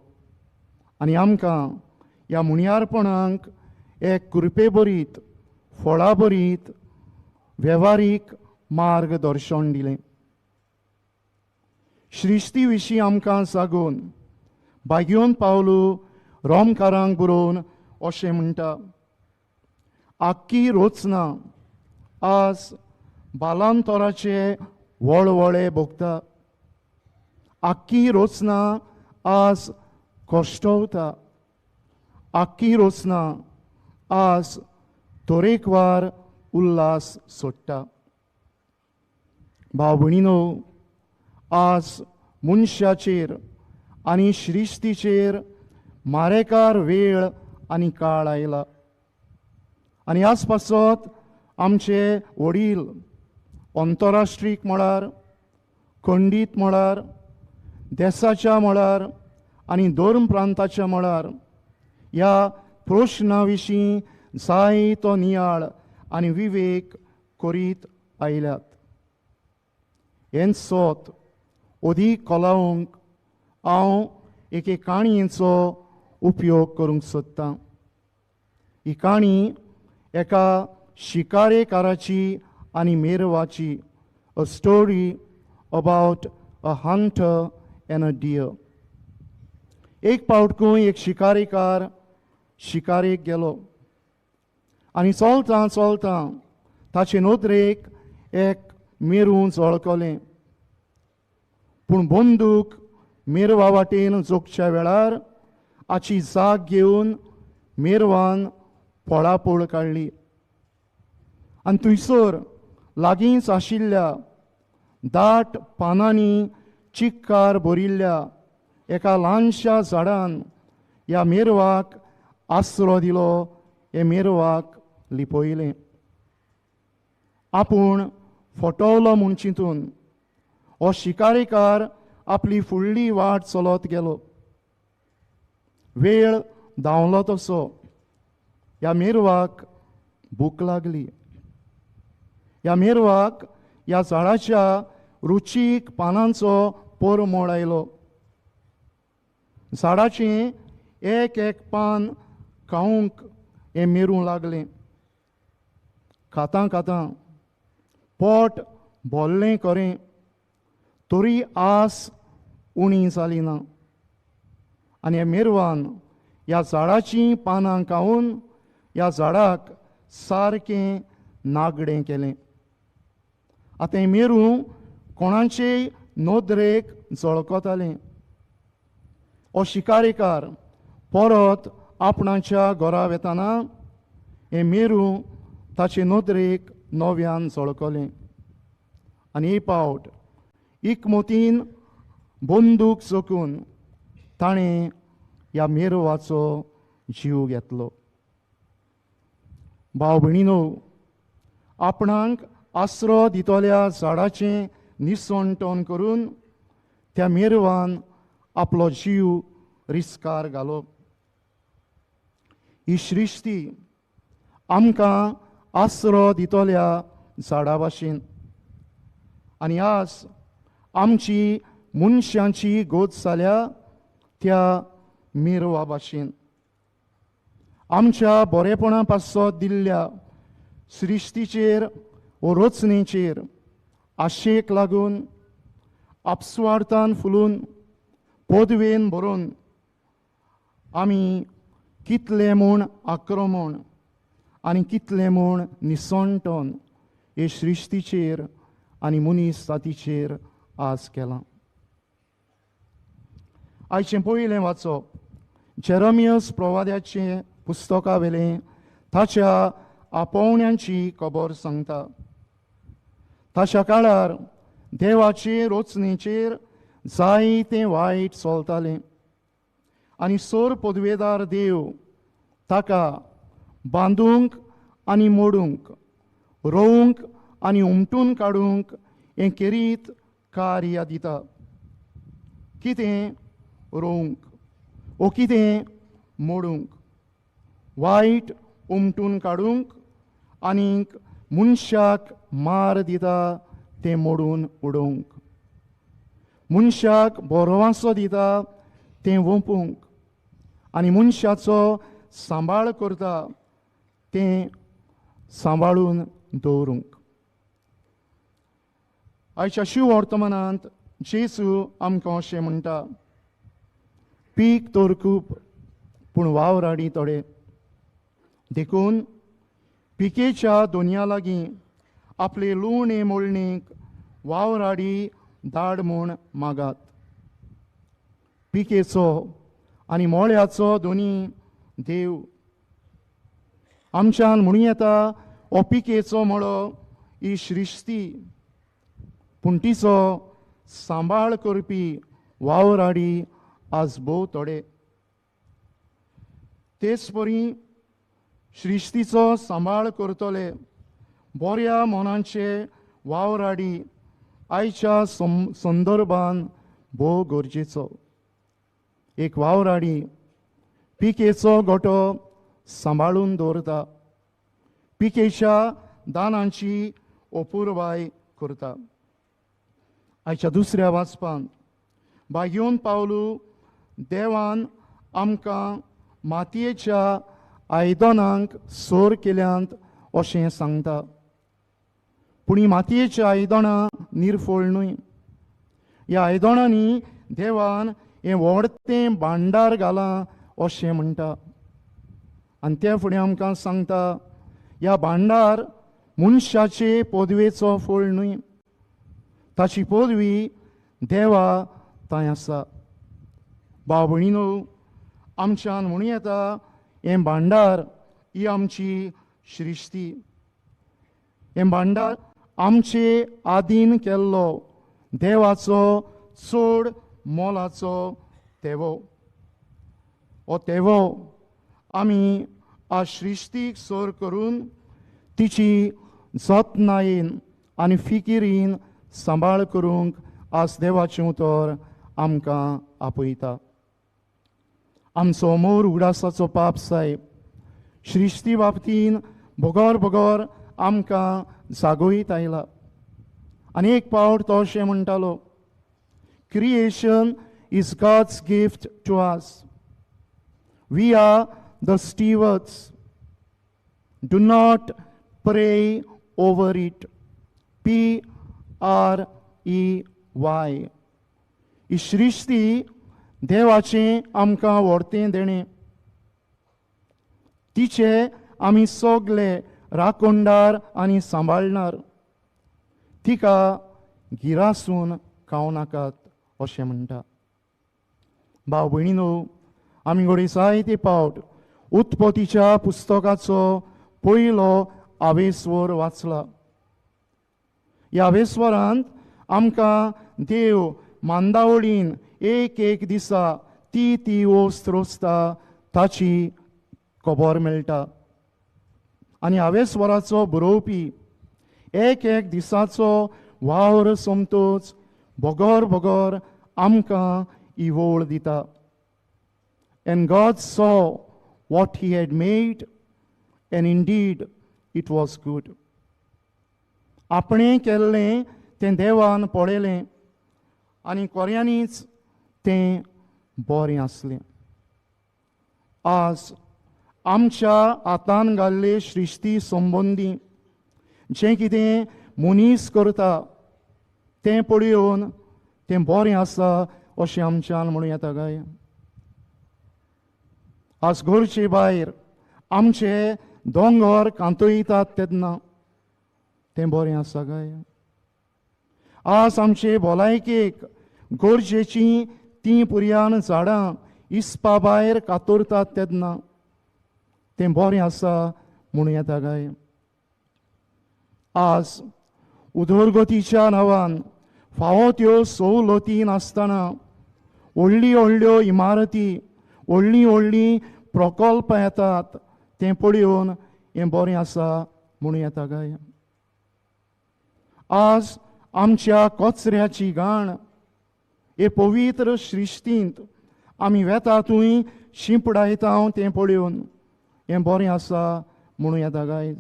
Speaker 4: आनी आमकां ह्या मुणयारपणाक एक कृपेभरीत, फळाभरीत वेव्हारीक मार्गदर्शन दिलें. सृश्टी विशीं आमकां सागून भाग्योन पावलू रोमकारांक बरोवन अशें म्हणटा, आख्खी रचना आज बालांतराचे वळवळे भोगता, आख्खी रचना आज कश्टवता, आख्खी रचना आज तरेकवार उल्हास सोडटा. भाव भयणीनो, आज मनशाचेर आनी सृश्टीचेर मारेकार वेळ आनी काळ आयला आनी आज पासत आमचे वडील अंतरराष्ट्रीक मळार, खंडीत मळार, देसाच्या मळार आनी धर्म प्रांताच्या मळार ह्या प्रश्ना विशीं जायतो नियाळ आनी विवेक करीत आयल्यात. हें सत अदीक कोलावंक हांव एके काणयेचो उपयोग करूंक सोदतां. ही काणी एका शिकारेकाराची आनी मेरवाची, a story about a hunter and a deer. एक पावट खंय एक शिकारेकार शिकारेक गेलो आनी चलतां चलतां ताचे नदरेक एक मेरू झळकलें. पूण बंदूक मेरवा वाटेन जोखच्या वेळार आची जाग घेवन मेरवान पळापळ काडली आनी थंयसर लागींच आशिल्ल्या दाट पानांनी चिक्कार भरिल्ल्या एका ल्हानशा झाडान ह्या मेरवाक आसरो दिलो, हे मेरवाक लिपयलें. आपूण फटवलो म्हूण चिंतून हो शिकारेकार आपली फुडली वाट चलत गेलो. वेळ धांवलो तसो ह्या मेरवाक भूक लागली. ह्या मेरवाक ह्या झाडाच्या रुचीक पानांचो परमळ आयलो. झाडाचें एक एक पान खावंक हें मेरूं लागलें. खातां खातां पोट भरलें खरें, तरी आस उणी जाली ना आनी ह्या मेरवान ह्या झाडाचीं पानां खावन ह्या झाडाक सारकें नागडें केलें. आतां हें मेरू कोणाचेय नदरेक झळकतालें. हो शिकारेकार परत आपणाच्या घरा वेताना हें मेरू ताचे नदरेक नव्यान झळकलें आनी एक पावट इकमतीन बंदूक चोखून ताणें ह्या मेरवाचो जीव घेतलो. भाव भयणीनो, आपणाक आसरो दितल्या झाडाचें निसणटण करून त्या मेरवान आपलो जीव रिस्कार घालो. ही सृश्टी आमकां आसरो दितल्या झाडा भाशेन आनी आज आमची मनशांची गोत जाल्या त्या मेरवा भाशेन. आमच्या बरेपणा पासत दिल्ल्या सृश्टीचेर वो रचनेचेर आशेक लागून आपस्वार्थान फुलून पदवेन भरून आमी कितलें म्हूण आक्रमण आनी कितलें म्हूण निसणटोन हे सृश्टीचेर आनी मनीस जातीचेर आज केलां. आयचें पयलें वाचप जेरमियस प्रवाद्याचें पुस्तका वेलें ताच्या आपोवण्यांची खबर सांगता. ताच्या काळार देवाचे रचनेचेर जायतें वायट चलतालें आनी सोर पदवेदार देव ताका बांदूंक आनी मोडूंक, रोवंक आनी उमटून काडूंक हें केरीत कार्य दिता. कितें रोवंक ओ कितें मोडूंक, वायट उमटून काडूंक आनीक मनशाक मार दिता तें मोडून उडोवंक, मनशाक बरो वांसो दिता तें वोंपूंक आनी मनशाचो सांबाळ करता तें सांबाळून दवरूंक. आयच्या शिववर्तमानांत जेजू आमकां अशें म्हणटा, पीक तर खूब पूण वावर आडी थोडे, देखून पिकेच्या दोनया लागीं आपले लुवणे मोळणेक वावराडी धाड म्हूण मागात. पिकेचो आनी मोळ्याचो दोनी देव आमच्यान म्हणूं येता हो पिकेचो मळो ही सृश्टी, पूण तिचो सांबाळ करपी वावराडी आज भोव थोडे. तेच परी सृश्टीचो सांबाळ करतले बऱ्या मनांचे वावराडी आयच्या संदर्भान भोव गरजेचो. एक वावराडी पिकेचो गोटो सांबाळून दवरता, पिकेच्या दानांची अपुरबाय करता. आयच्या दुसऱ्या वाचपान बागेवन पावलू देवान आमकां मातयेच्या आयदनांक सोर केल्यांत अशें सांगता. पूण ही मातयेची आयदनां निर्फळ न्हय. ह्या आयदनांनी देवान हें व्हडतें भांडार घालां अशें म्हणटा आनी ते फुडें आमकां सांगता ह्या भांडार मनशाचे पदवेचो फळ न्हय, ताची पदवी देवा थंय आसा. भाव भयणीनो, आमच्यान म्हणूं येता हें भांडार ही आमची सृश्टी, हें भांडार आमचे आदीन केल्लो देवाचो चड मोलाचो तेवो. हो तेवो आमी आज सृश्टीक सर करून तिची जतनायेन आनी फिकिरीन सांबाळ करूंक आज देवाचें उतर आमकां आपयता. आमचो मोर उगडासाचो पाप साहेब सृश्टी बाबतीन बगर बगर आमकां जागोयत आयला. आनी एक पावट तो अशें म्हणटालो, creation is God's gift to us, we are the stewards, do not pray over it. PREY. ही सृश्टी देवाचें आमकां व्हडतें देणें, तिचे आमी सगले राखणदार आनी सांबाळणार, तिका गिरासून खावं नाकात अशें म्हणटा. भाव भयणीनो, आमी घडये जायते पावट उत्पत्तीच्या पुस्तकाचो पयलो आवेस्वर वाचला. ह्या आवेस्वरांत आमकां देव मांदावळीन एक एक दिसा ती ती वस्त रोसता ताची खबर मेळटा आनी आवेस्वराचो बरोवपी एक एक दिसाचो वावर सोमतोच बगर बगर आमकां ही वळ दिता. And God saw what he had made, and indeed it was good. आपणें केल्लें तें देवान पळयलें आनी कोऱ्यांनीच तें बरें आसलें. आज आमच्या हातान घाल्ले सृश्टी संबंदी जें कितें मनीस करता तें पळोवन तें बरें आसा अशें आमच्यान म्हणूं येता काय? आज घरचे भायर आमचे दोंगर कांतयतात तेन्ना तें बरें आसा काय? आज आमचे भलायकेक गरजेचीं तीं पुरयान झाडां इस्पा भायर कातरतात तेन्ना तें बरें आसा म्हणूं येता काय? आज उदरगतीच्या नांवान फावो त्यो सवलती नासतना व्हडली व्हडल्यो इमारती, व्हडलीं व्हडलीं प्रकल्प येतात तें पळोवन हें बरें आसा म्हणूं येता काय? आज आमच्या कचऱ्याची घाण हे पवित्र सृश्टींत आमी वेता थंय शिंपडायता तें पळोवन हें बरें आसा म्हणूं येता काय?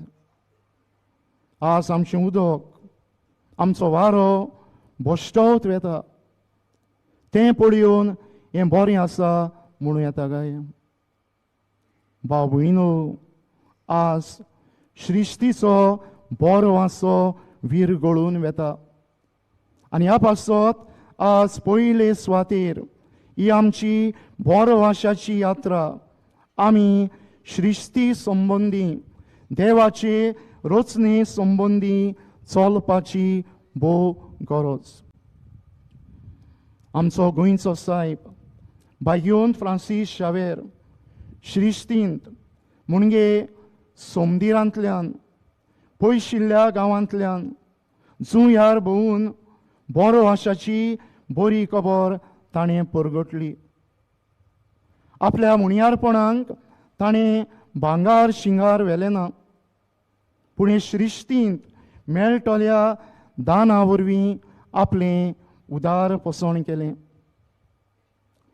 Speaker 4: आज आमचें उदक, आमचो वारो भश्टवत वेता तें पळोवन हें बरें आसा म्हणूं येता काय? भाव भयणो, आज सृश्टीचो बरो आसो विरगळून वेता आनी ह्या पासत आज पयले सुवातेर ही आमची बोरवाशाची यात्रा आमी सृश्टी संबंदी, देवाचे रचने संबंदी चलपाची भोव गरज. आमचो गोंयचो सायब बायन फ्रांसीस शावेर सृश्टींत म्हणजे सोमदिरांतल्यान, पयशिल्ल्या गांवांतल्यान जुंयार भोंवून बरो आशाची बरी खबर ताणें परगटली. आपल्या मुणयारपणाक ताणें भांगार शिंगार व्हेलें ना, पूण हे सृश्टींत मेळटल्या दाना वरवीं आपलें उदार पोसण केलें.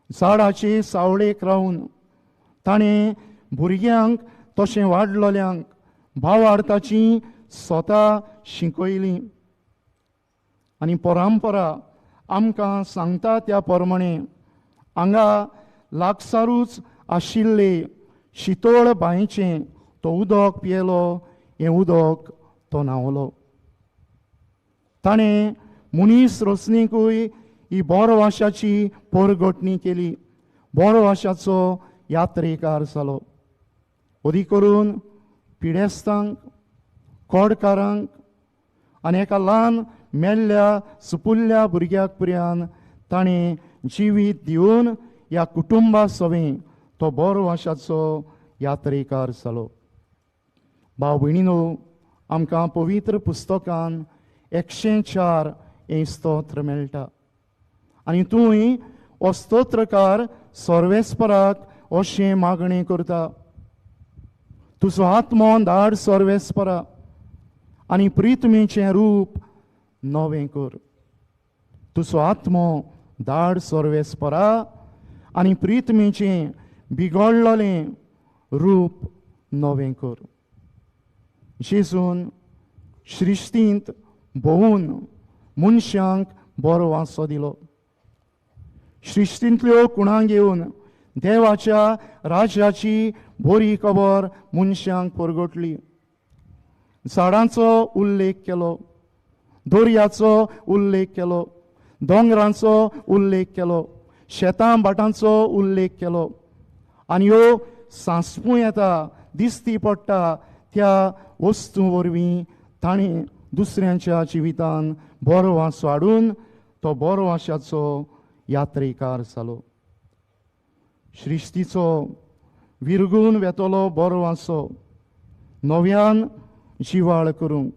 Speaker 4: झाडाचे सावळेक रावन ताणें भुरग्यांक तशें वाडलोल्यांक भावार्थाची स्वता शिकयली आनी परंपरा आमकां सांगता त्या प्रमाणे हांगा लागसारूच आशिल्ले शितोळ बांयचें तो उदक पियेलो, हें उदक तो न्हांवलो. ताणें मनीस रचणेकूय ही बोरवाशाची परगटणी केली, बोरवाशाचो यात्रेकार जालो. अदीक करून पिडेस्तांक, कोडकारांक आनी एका ल्हान मेल्ल्या सुपुल्ल्या भुरग्याक पुर्यान ताणें जिवीत दिवन ह्या कुटुंबा सवें तो बोरवाशाचो यात्रेकार जालो. भाव भयणीनो, आमकां पवित्र पुस्तकान 104 हें स्तोत्र मेळटा आनी तूंय हो स्तोत्रकार सर्वेस्पराक अशें मागणें करता, तुजो आत्मो धाड सर्वेस्परा आनी प्रितमेचें रूप नवें कर. तुजो आत्मो धाड सर्वेस्परा आनी प्रितमेचें बिगडलेलें रूप नवें कर. जेजून सृश्टींत भोंवून मनशांक बरो वासो दिलो. सृश्टींतल्यो कुणां घेवन देवाच्या राज्याची बरी खबर मनशांक परगटली. झाडांचो उल्लेख केलो, दर्याचो उल्लेख केलो, दोंगरांचो उल्लेख केलो, शेतां भाटांचो उल्लेख केलो आनी ह्यो सांसपूं येता, दिसती पडटा त्या वस्तू वरवीं ताणें दुसऱ्यांच्या जिवितान बरो वासो हाडून तो बरो वाशाचो यात्रेकार जालो. सृश्टीचो विरगून वेतलो बरो वासो नव्यान जिवाळ करूंक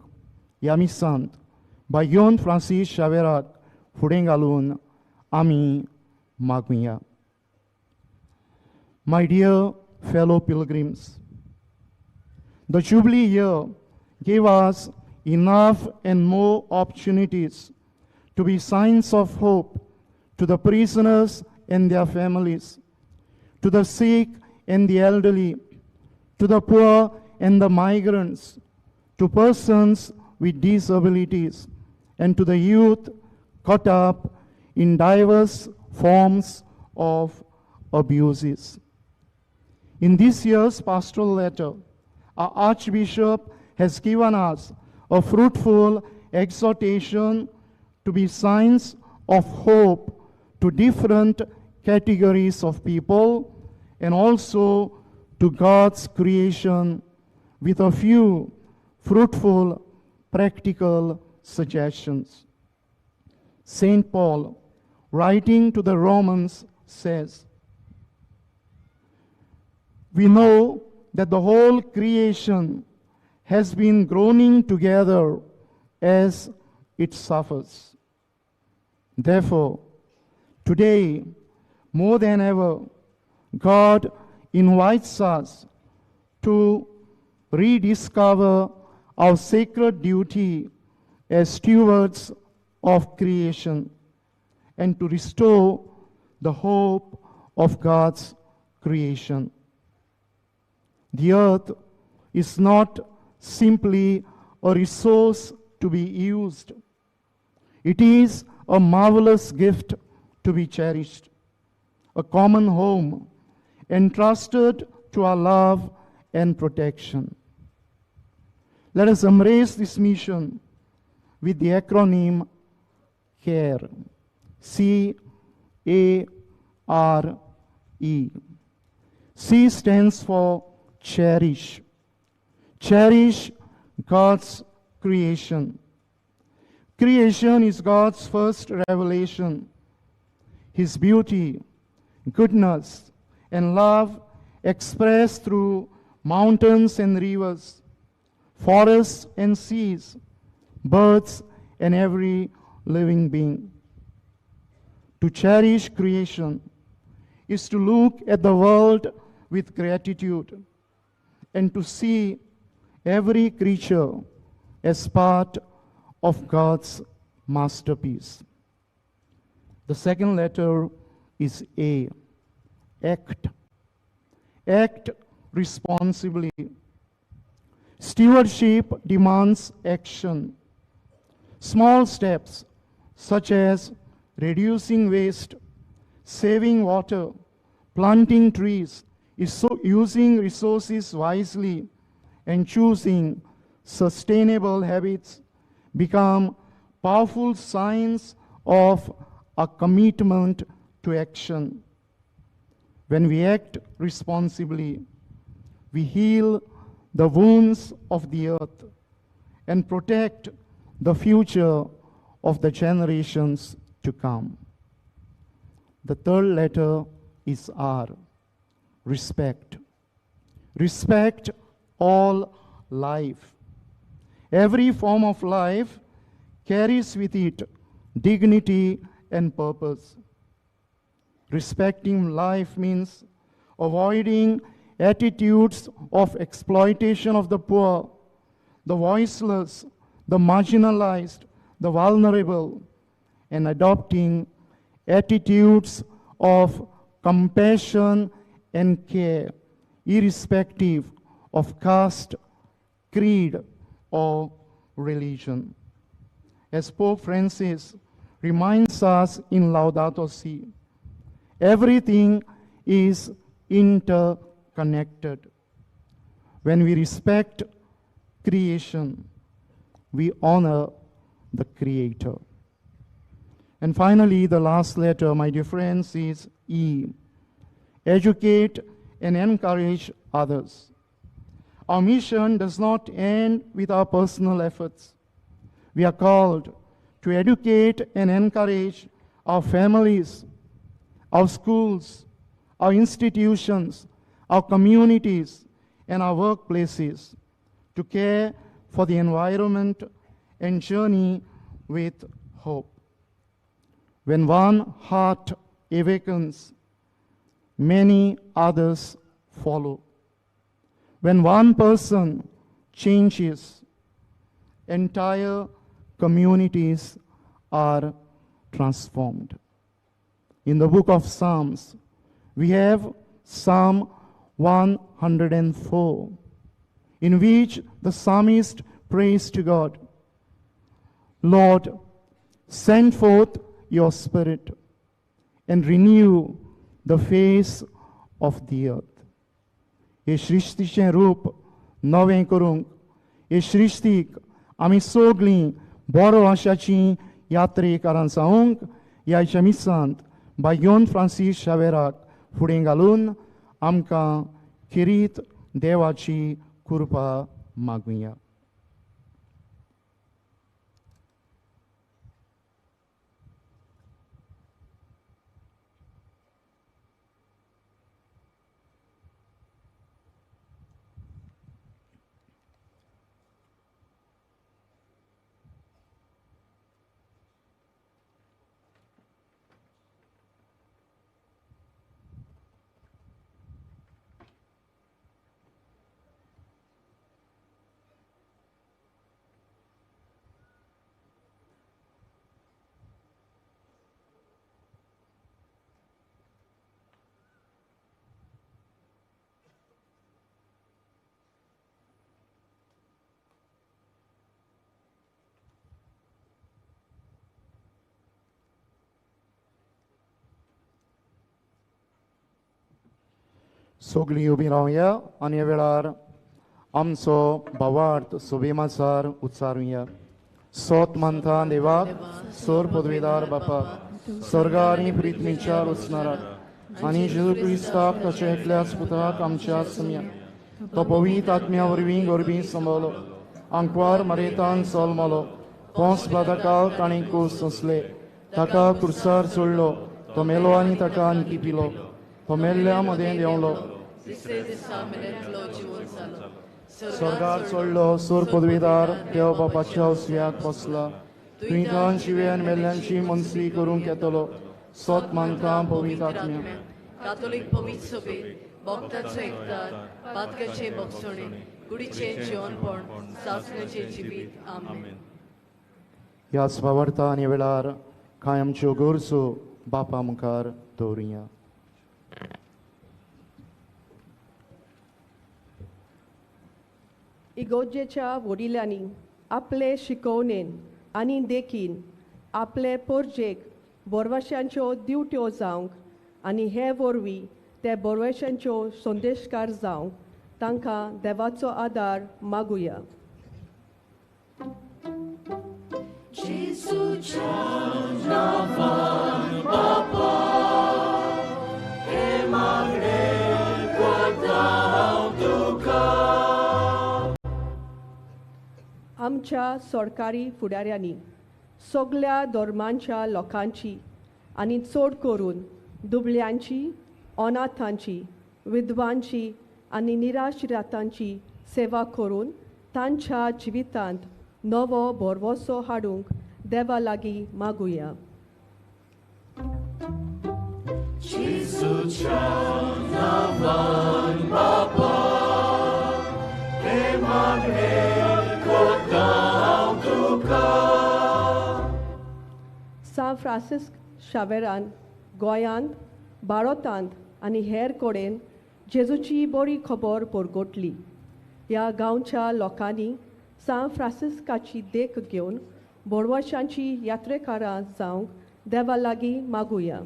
Speaker 4: ह्या मिसांत बायन फ्रांसीस शावेराक फुडें घालून आमी मागुया. My dear fellow pilgrims, the Jubilee year gave us enough and more opportunities to be signs of hope to the prisoners and their families, to the sick and the elderly, to the poor and the migrants, to persons with disabilities, and to the youth caught up in diverse forms of abuses. In this year's pastoral letter, our Archbishop has given us a fruitful exhortation to be signs of hope to different categories of people and also to God's creation with a few fruitful, practical suggestions. St. Paul, writing to the Romans, says, "We know that the whole creation has been groaning together as it suffers. Therefore, today, more than ever, God invites us to rediscover our sacred duty as stewards of creation and to restore the hope of God's creation." The earth is not simply a resource to be used. It is a marvelous gift to be cherished, a common home entrusted to our love and protection. Let us embrace this mission with the acronym CARE, C-A-R-E. C stands for cherish. Cherish God's creation. Creation is God's first revelation. His beauty, goodness, and love expressed through mountains and rivers, forests and seas, birds and every living being. To cherish creation is to look at the world with gratitude and to see every creature as part of God's masterpiece. The second letter is A, act. Act responsibly. Stewardship demands action. Small steps such as reducing waste, saving water, planting trees, using resources wisely, and choosing sustainable habits become powerful signs of a commitment to action. When we act responsibly, we heal the wounds of the earth and protect the future of the generations to come. The third letter is R, respect. Respect all life. Every form of life carries with it dignity and purpose. Respecting life means avoiding attitudes of exploitation of the poor, the voiceless, the marginalized, the vulnerable, and adopting attitudes of compassion and care, irrespective of caste, creed, or religion. As Pope Francis reminds us in Laudato Si, everything is interconnected. When we respect creation, we honor the Creator. And finally, the last letter, my dear friends, is E. Educate and encourage others. Our mission does not end with our personal efforts. We are called to educate and encourage our families, our schools, our institutions, our communities, and our workplaces to care for the environment and journey with hope. When one heart awakens, many others follow. When one person changes, entire communities are transformed. In the book of Psalms, we have Psalm 104, in which the psalmist prays to God, Lord, send forth your spirit and renew the face of the earth. हे सृश्टीचें रूप नवें करूंक, हे सृश्टीक आमी सगळीं बरो आशाची यात्रेकारां जावंक ह्या मिसांत भाग्योन फ्रांसीस शावेराक फुडें घालून आमकां खेरीत देवाची कृपा मागुया. सगळीं उबी रावया आनी ह्या वेळार आमचो भावार्थ सुबेमासार उच्चारुया. सोत मानता देवाक, सोर पदवेदार बापाक, स्वर्गार आनी पृथ्वीच्या रचणाराक आनी जेजू क्रिस्ताक ताच्या एकल्याच पुताक आमच्या सम्या, तो पवित्र आत्म्या वरवीं गोरबी संभवलो, आंकवार मरेतान जल्मलो, पोंस बादाकाल ताणें कूस सोंसले, ताका कुर्सार सोडलो, तो मेलो आनी ताका आणखी पिलो, तो मेल्ल्या मदें देंवलो, स्वर्गार चडलो, सूर पदवीदार देव बापाच्या उजव्याक बसला, तुवें तान जिव्यान मेल्ल्यांची मनसली करूंक येतलो. सोत मानता पवित्र आत्म्या,
Speaker 9: कातोलीक पवित्र सभेत, भक्ताचो एकतार, पातकाचे भोगसणे, कुडीचें जिवनपण, सासण्याचें जिवीत. आमेन.
Speaker 4: ह्याच भावार्था आनी वेळार कांय आमच्यो गरजो बापा मुखार दवरुया.
Speaker 10: इगोर्जेच्या वडिलांनी आपले शिकोवणेन आनी देखीन आपले पोरजेक बोरवाशांच्यो दिवट्यो जावंक आनी हे वरवीं ते बोरवाशांच्यो संदेशकार जावंक तांकां देवाचो आदार मागुया. आमच्या सरकारी फुडाऱ्यांनी सगल्या धर्मांच्या लोकांची आनी चड करून दुबळ्यांची, अनाथांची, विधवांची आनी निराश्रितांची सेवा करून तांच्या जिवितांत नवो भरवसो हाडूंक देवा लागीं मागुया. सांत फ्रांसिस्क शावेरान गोंयांत, भारतांत आनी हेर कडेन जेजूची बरी खबर परगटली. ह्या गांवच्या लोकांनी सांत फ्रांसिस्काची देख घेवन बोरवाशांची यात्रेकारां जावंक देवा लागीं मागुया.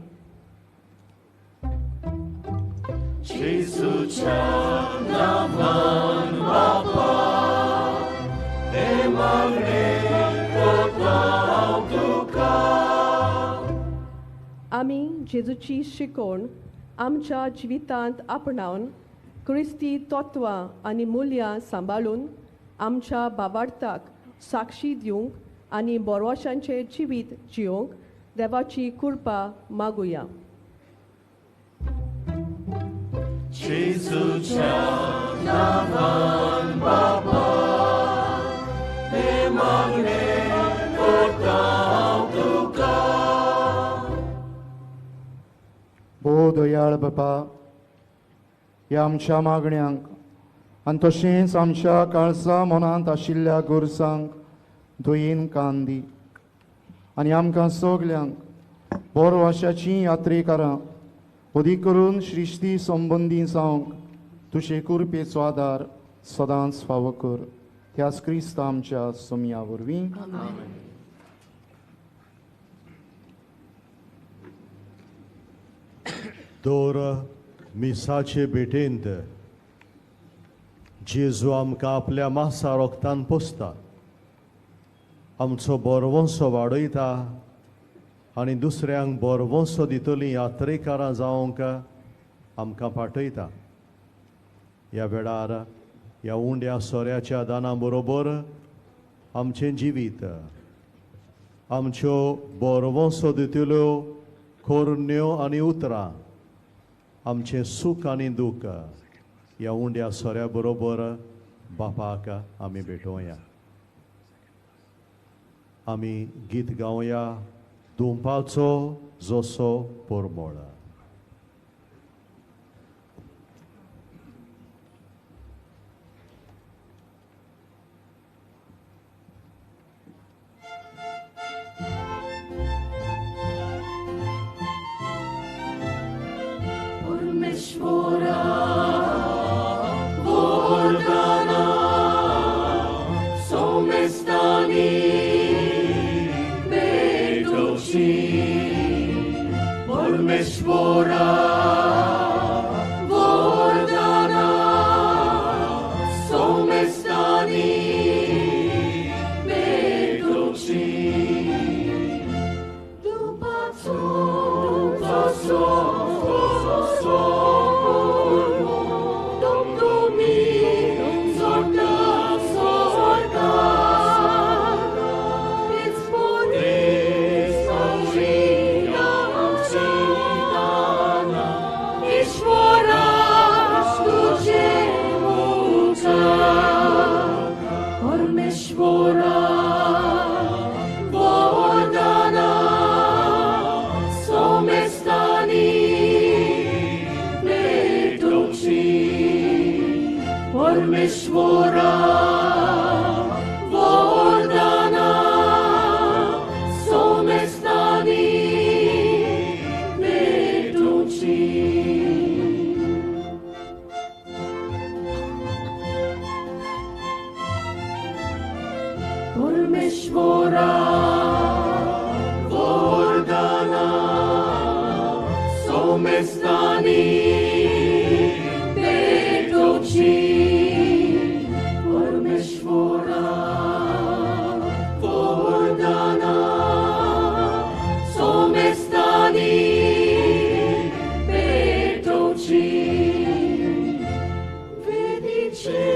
Speaker 10: आमी जेजूची शिकवण आमच्या जिवितांत आपणावन क्रिस्ती तत्वां आनी मुल्यां सांबाळून आमच्या भावार्थाक साक्षी दिवंक आनी बोरवाशांचें जिवीत जियोंक देवाची कृपा मागुया.
Speaker 4: भोव दयाळ बापा, ह्या आमच्या मागण्यांक आनी तशेंच आमच्या काळजा मनांत आशिल्ल्या गरजांक दयेन कान दी आनी आमकां सगल्यांक बोरवाशाचीं यात्रेकारां अदीक करून सृश्टी संबंदी जावंक तुजे कृपेचो आदार सदांच फावो कर. त्याच क्रिस्ता आमच्या सोमया वरवीं.
Speaker 1: दर मिसाचे भेटेंत जेजू आमकां आपल्या मासा रोगतान पोसता, आमचो बोरवंसो वाडयता आनी दुसऱ्यांक बोरवंसो दितलीं यात्रेकारां जावंक आमकां पाठयता. ह्या वेळार ह्या उंड्या सोऱ्याच्या दाना बरोबर आमचें जिवीत, आमच्यो बोरवंसो दितल्यो कोरण्यो आनी उतरां, आमचें सूख आनी दूख ह्या उंड्या सोऱ्या बरोबर बापाक आमी भेटोवया. आमी गीत गावया दुंपाचो जसो परमळ.
Speaker 2: परमेश्वरा वरदाना सोमेस्तानी भेटोवची. परमेश्वरा वरदाना सोमेस्तानी भेटोवची. दुपाचो जसो परमेश्वरा वरदाना सोमेस्तानी भेटोवची. परमेश्वरा वरदाना सोमेस्तानी भेटोवची. परमेश्वरा वरदाना सोमेस्तानी भेटोवची. वेदीचे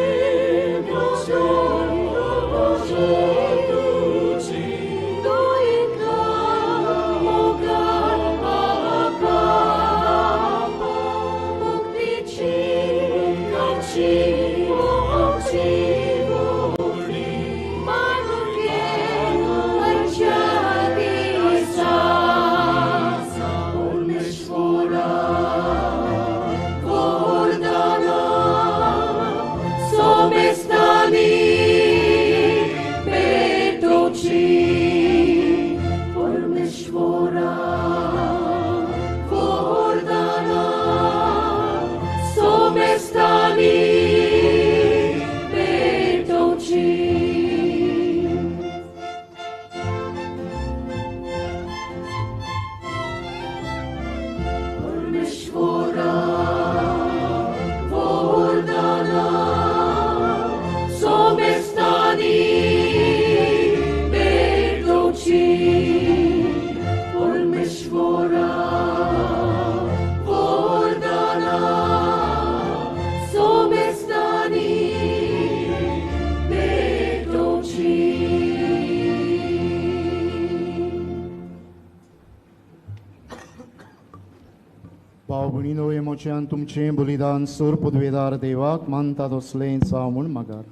Speaker 4: मोच्यान तुमचें बलिदान सोर पदवेदार देवाक मानता तसलें जावं म्हूण मागार.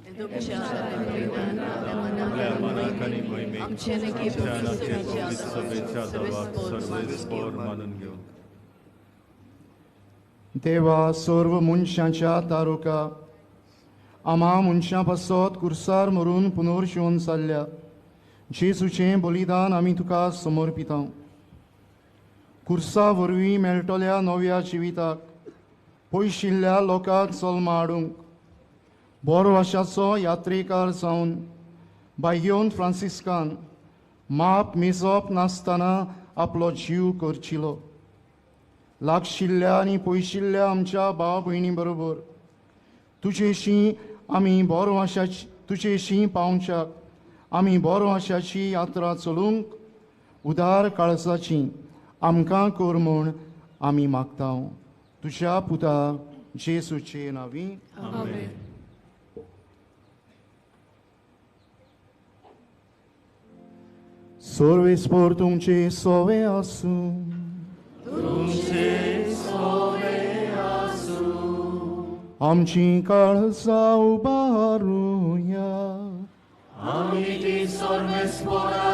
Speaker 4: देवा सर्व मनशांच्या तारुका आमा मनशां पासत कुर्सार मरून पुनर्शिवन जाल्ल्या जेजूचें बलिदान आमी तुका समर्पिता. कुर्सा वरवीं मेळटल्या नव्या जिविताक पयशिल्ल्या लोकांक जल्मा हाडूंक बरो आशाचो यात्रेकार जावन बायगेवन फ्रांसिस्कान माप मेजप नासतना आपलो जीव करचिलो. लागशिल्ल्या आनी पयशिल्ल्या आमच्या भाव भयणी बरोबर तुजेशी आमी बरो आशाची तुजेशी पावच्याक आमी बरो आशाची यात्रा चलूंक उदार काळजाची आमकां कर म्हूण आमी मागता. तुज्या पुता जेजूचे नांवी आमेन. सर्वेस्पोर तुमचे सोवे आसूं.
Speaker 2: तुमचे सोवे आसूं.
Speaker 4: आमची काळजां उबारुया.
Speaker 2: आमी ती सर्वेस्पोरा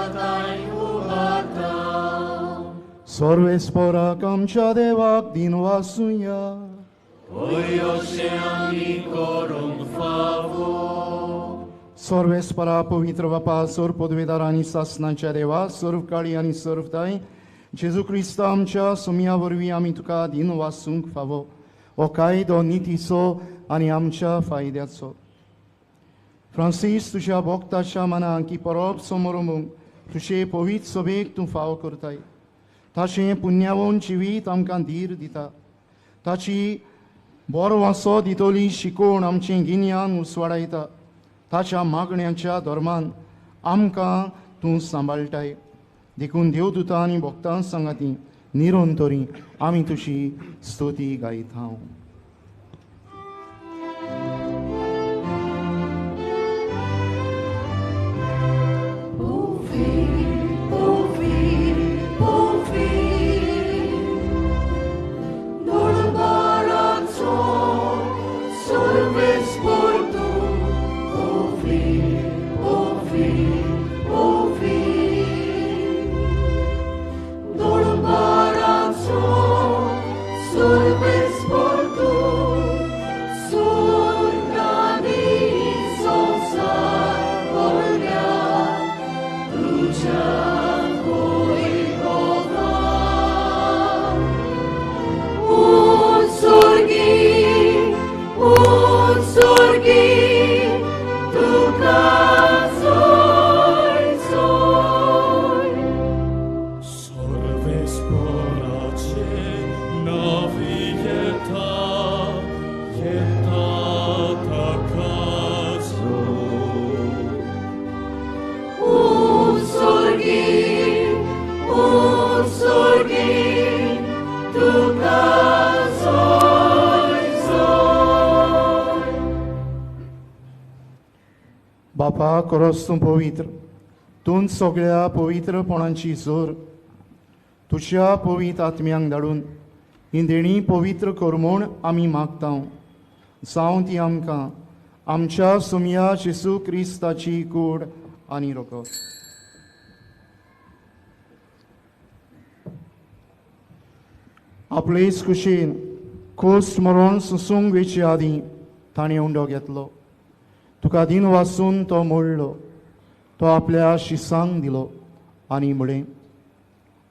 Speaker 2: उबारता.
Speaker 4: सर्वेस्पोराक आमच्या देवाक दिनवासुया.
Speaker 2: हय अशें आमी करूंक फावो.
Speaker 4: सर्वेस्परा पवित्र बापा, सर्व पदवेदार आनी सासनाच्या देवा, सर्व काळी आनी सर्व ताई, जेजू क्रिस्त आमच्या सोमया वरवीं आमी तुका दिनवासूंक फावो. हो कायदो नितीचो आनी आमच्या फायद्याचो. फ्रांसीस, तुज्या भोक्ताच्या मनाक ही परब समोरमूंक तुजे पवित्र सभेक तूं फावो करताय. ताचें पुण्यावन जिवीत आमकां धीर दिता. ताची बरो वासो दितली शिकोवण आमचें गिन्यान उसवाडायता. ताच्या मागण्यांच्या धर्मान आमकां तूं सांबाळटाय. देखून देवदूतां आनी भक्तां सांगाती निरंतरी आमी तुजी स्तुती गायता. बापा, कोरोस तूं पवित्र, तूं सगळ्या पवित्रपणाची जोर तुज्या पवित्र आत्म्यांक धाडून ही देणी पवित्र कर म्हूण आमी मागता. जावं ती आमकां आमच्या सुमया जेजू क्रिस्ताची कूड आनी रगत. आपलेच कुशीन खोस मरण सोसूंक वेचे आदीं ताणें उंडो घेतलो. तुका दिन वासून तो मोडलो. तो आपल्या शिसांक दिलो आनी म्हळें,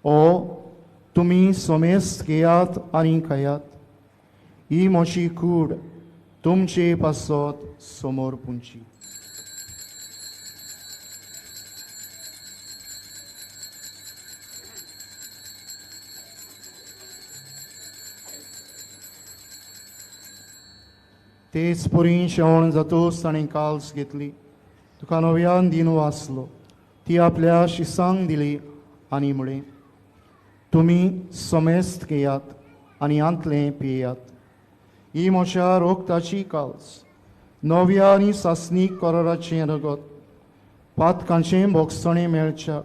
Speaker 4: ओ तुमी समेस्त घेयात आनी खायात. ही म्हजी कूड तुमचे पासत समोर पुंची. तेच परी शेवण जातोच ताणें काल्स घेतली. तुका नव्यान दिन वाचलो. ती आपल्या शिसांक दिली आनी म्हळें, तुमी समेस्त घेयात आनी आंतलें पियात. ही म्हज्या रोगताची काल्स, नव्या आनी सासणीक कराराचें रगत, पातकांचें भोगसणें मेळच्या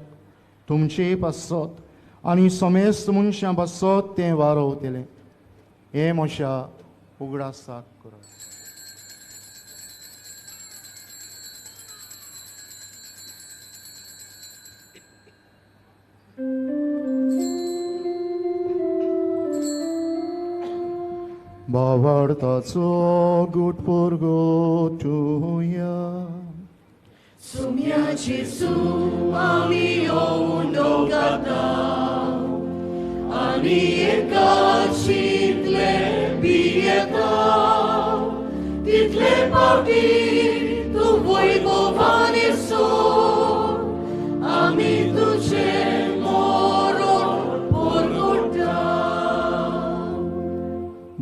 Speaker 4: तुमचे पासत आनी समेस्त मनशां पासत तें वारोवतलें. हें म्हज्या उगडासाक करात. भावार्थाचो गुट परगटुया.
Speaker 2: सुम्या जेजू आमी उंडो घाता आनी एका चिंतले पियेता. तितले पावटी तूं वैभवान सोड आमी तुजें मरण परगटा.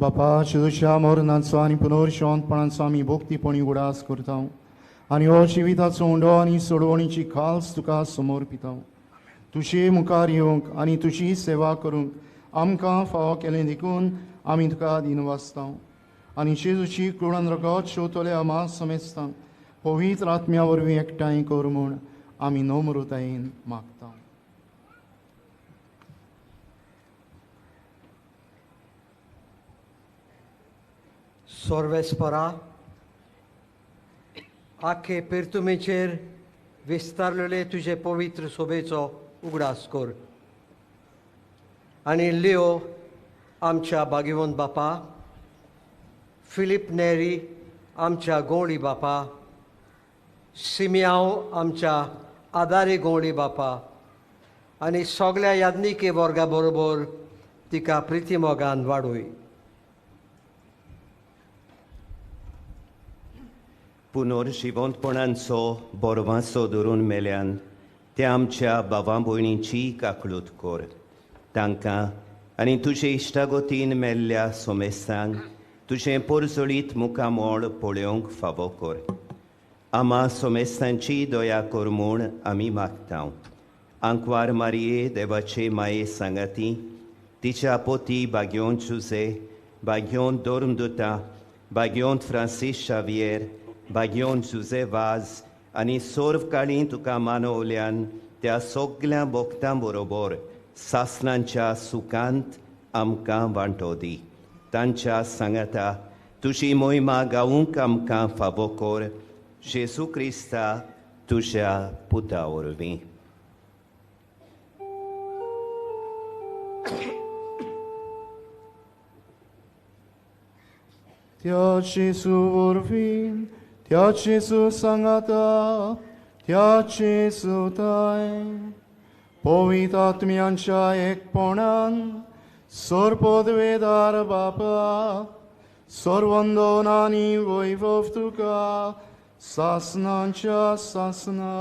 Speaker 4: बापा, जेजूच्या मरणाचो आनी पुनर्जिवंतपणाचो आमी भक्तीपणी उगडास करता आनी हो जिविताचो उंडो आनी सोडवणीची खास तुका समर्पिता. तुजे मुखार येवंक आनी तुजी सेवा करूंक आमकां फावो केलें देखून आमी तुका दिनवासता. आनी जेजूची कुळान रगत शेवतले आमा समेस्तांक पवित्र आत्म्या वरवीं एकठांय कर म्हूण आमी नम्रतायेन मागता.
Speaker 11: सोर्वेस्परा आखे पिर्तुमेचेर विस्तारलेले तुजे पवित्र सोबेचो उगडास कर आनी लिओ आमच्या भाग्यवंत बापा, फिलीप नेरी आमच्या गोंवळी बापा, सिमियांव आमच्या आदारी गोंवळी बापा आनी सगळ्या याज्ञिके वर्गा बरोबर तिका प्रितीमोगान वाडोय.
Speaker 3: पुनर्जिवंतपणांचो बोरवांचो धरून मेल्यान त्या आमच्या भावा भयणींची काकळूत कर. तांकां आनी तुजे इश्टागतीन मेल्ल्या सोमेस्तांक तुजें पोरजोळीत मुखामोळ पळोवंक फावो कर. आमा सोमेस्तांची दया कर म्हूण आमी मागता. आंकवार मारये देवाचे माये सांगाती तिच्या पोती भाग्योन जुजे, भाग्योन धर्मदुता, भाग्योन फ्रांसीस शावियर, भाग्योन जुजे वाज आनी सर्व काळी तुका मानवल्यान त्या सगळ्या भक्तां बरोबर सासणांच्या सुखांत आमकां वांटो दी. तांच्या सांगाता तुजी मोहिमा गावूंक आमकां फावो कर. जेजू क्रिस्ता तुज्या पुता वरवीं.
Speaker 4: त्या जेजू वरवीं, त्या जेजू सांगाता, त्या जेजू ताय पवित्र आत्म्यांच्या एकपणान सर्वपदवेदार बापा सर्वंदन आनी वैभव तुका सासनांच्या सासना.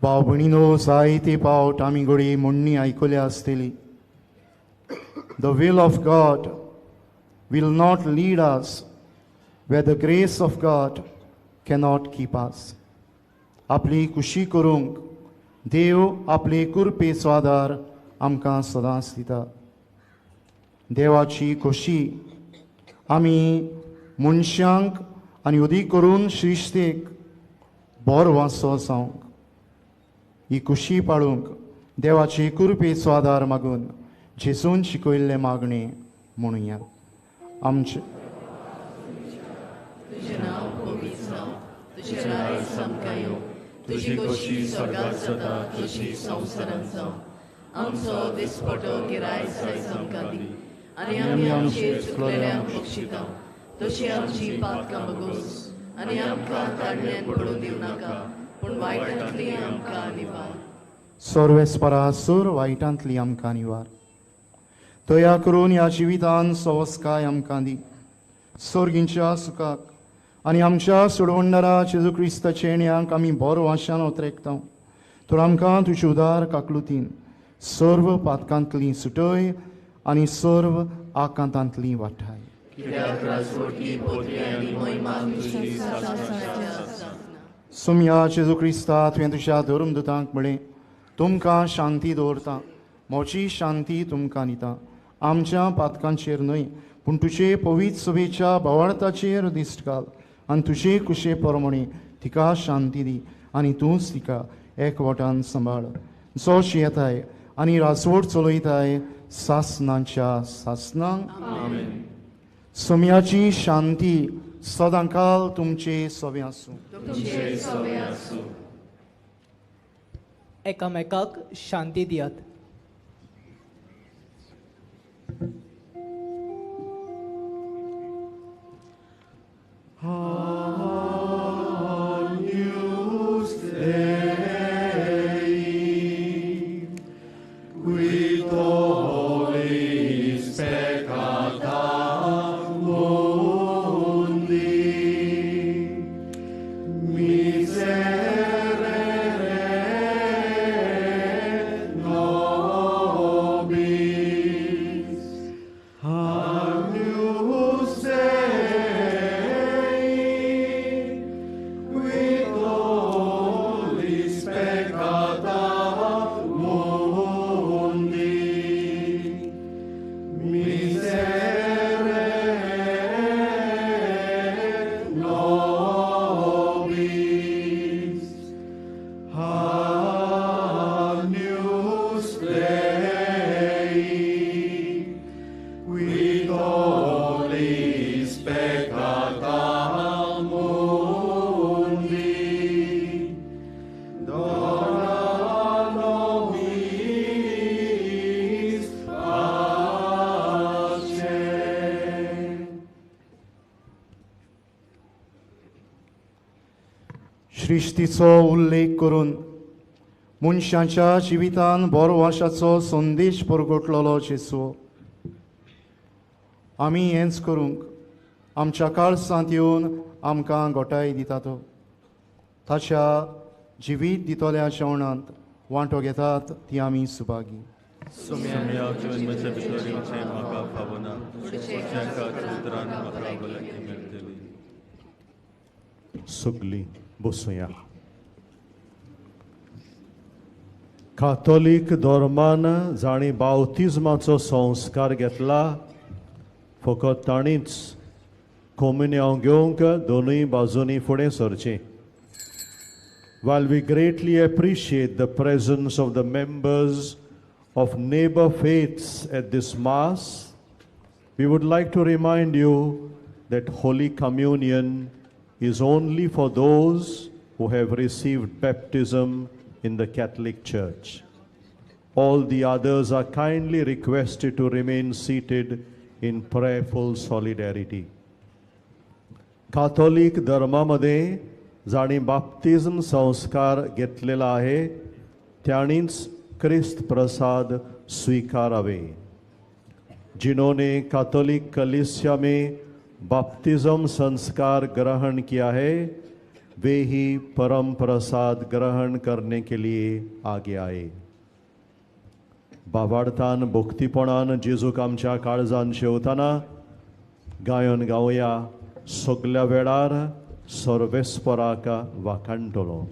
Speaker 4: भाव भयणीनो, जायते पावट आमी घडये म्हणणी आयकल्या आसतली, The will of God will not lead us where the grace of God cannot keep us. आपली खुशी करूंक देव आपले कृपेचो आदार आमकां सदांच दिता. देवाची खोशी आमी मनशांक आनी अदीक करून श्रिश्तेक बरो वांसो जावंक ही खुशी पाळूंक देवाची कृपेचो आदार मागून जेजून शिकयल्लें मागणें म्हणुया. आमचें
Speaker 9: तुजें नांव पवित्र जावं, तुजें राज आमकां येवं, तुजी खोशी स्वर्गांत जाता तशी संवसारांत जावं. आमचो दिसपटो गिरायक आयज आमकां दी आनी आमी आमचे चुकलेल्यांक बक्षिता तशी आमची पातकां बगोस आनी आमकां ताडण्यान पडून दिवं नाका, पूण वायटांतली आमकां निवार.
Speaker 4: सर्वेस्परा सूर वायटांतली आमकां निवार. दया करून ह्या जिवितान सवस्काय आमकां दी. सर्गींच्या सुखाक आनी आमच्या सोडवणदारा जेजू क्रिस्ताचे येण्याक आमी बरो आशान ओतरेकता. तर आमकां तुजे उदार काकलुतीन सर्व पातकांतली सुटय आनी सर्व आकांतांतली वाठाय. सोमया जेजू क्रिस्ता, तुवें तुज्या धर्मदुतांक म्हळें, तुमकां शांती दवरता, म्हजी शांती तुमकां दिता. आमच्या पातकांचेर न्हय पूण तुजे पवित्र सभेच्या भावार्थाचेर दिश्ट घाल आनी तुजे कुशे प्रमाणे तिका शांती दी आनी तूंच तिका एकवटान सांबाळ. जो शियेताय आनी राजवट चलयताय सासनांच्या सासनांक. सोम्याची शांती सदांकाल तुमचे सवे आसूं.
Speaker 12: एकामेकाक शांती दियात.
Speaker 2: Agnus Dei, qui tollis peccata mundi, miserere nobis.
Speaker 4: सृश्टीचो उल्लेख करून मनशाच्या जिवितान बरवाशाचो संदेश परगटलेलो जेजू, आमी हेंच करूंक आमच्या काळसांत येवन आमकां गोटाय दितात. ताच्या जिवीत दितल्या जेवणांत वांटो घेतात ती आमी सुभागी.
Speaker 2: सोम्या जीवन म्हज्या भितर येवचें म्हाका फावना, उतरान म्हाका भलायकी मेळटली.
Speaker 1: सगलीं बसुया. कातोलीक धर्मान जांणी बावतिज्माचो संस्कार घेतला फकत तांणीच कोमुन्यांव घेवंक दोनूय बाजूंनी फुडें सरचें. While we greatly appreciate the presence of the members of neighbor faiths at this Mass, we would like to remind you that Holy Communion is only for those who have received baptism in the Catholic Church. All the others are kindly requested to remain seated in prayerful solidarity. Catholic धर्मामध्ये जाणी बाप्तिज्म संस्कार घेतलेला आहे त्यांनीच क्रिस्त प्रसाद स्वीकारावे. जिन्होंने कैथोलिक कलीसिया में बाप्तिज्म संस्कार ग्रहण किया है वे ही परम प्रसाद ग्रहण करने के लिए आगे आए. बाबार्थान भक्तीपणान जेजूक आमच्या काळजान शेवतना गायन गावया सगल्या वेळार सर्वेस्पराक वाखाणटलो.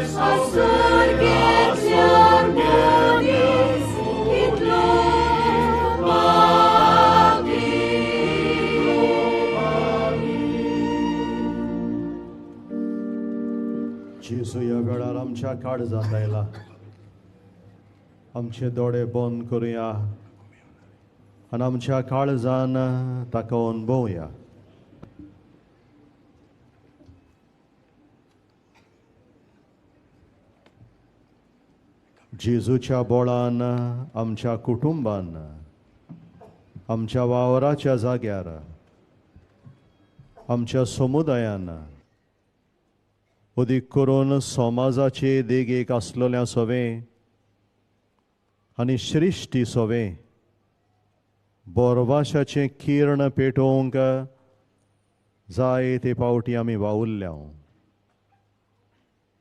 Speaker 1: जेजू ह्या वेळार आमच्या काळजांत आयला. आमचे दोळे बंद करुया आनी आमच्या काळजान ताका अणभवया. जेजूच्या बोळान आमच्या कुटुंबान, आमच्या वावराच्या जाग्यार, आमच्या समुदायान, अदीक करून समाजाचे देगेक आसलेल्या सवें आनी सृश्टी सवें बोरवाशाचें किर्ण पेटोवंक जाय ते पावटी आमी वावुरल्या.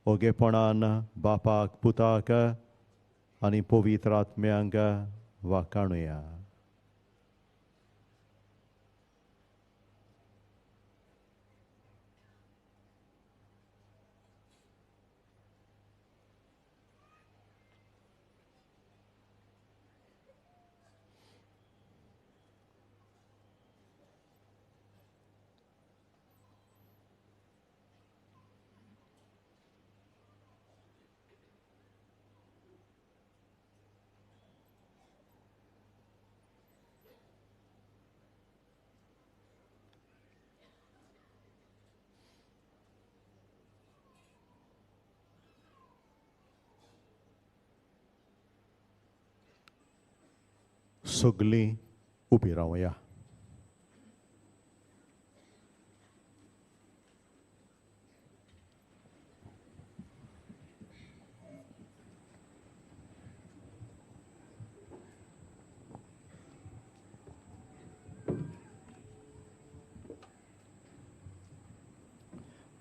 Speaker 1: ओगेपणान बापाक, पुताक आनी पवित्र आत्म्यांक वाखाणुया. सगलीं उबी रावया.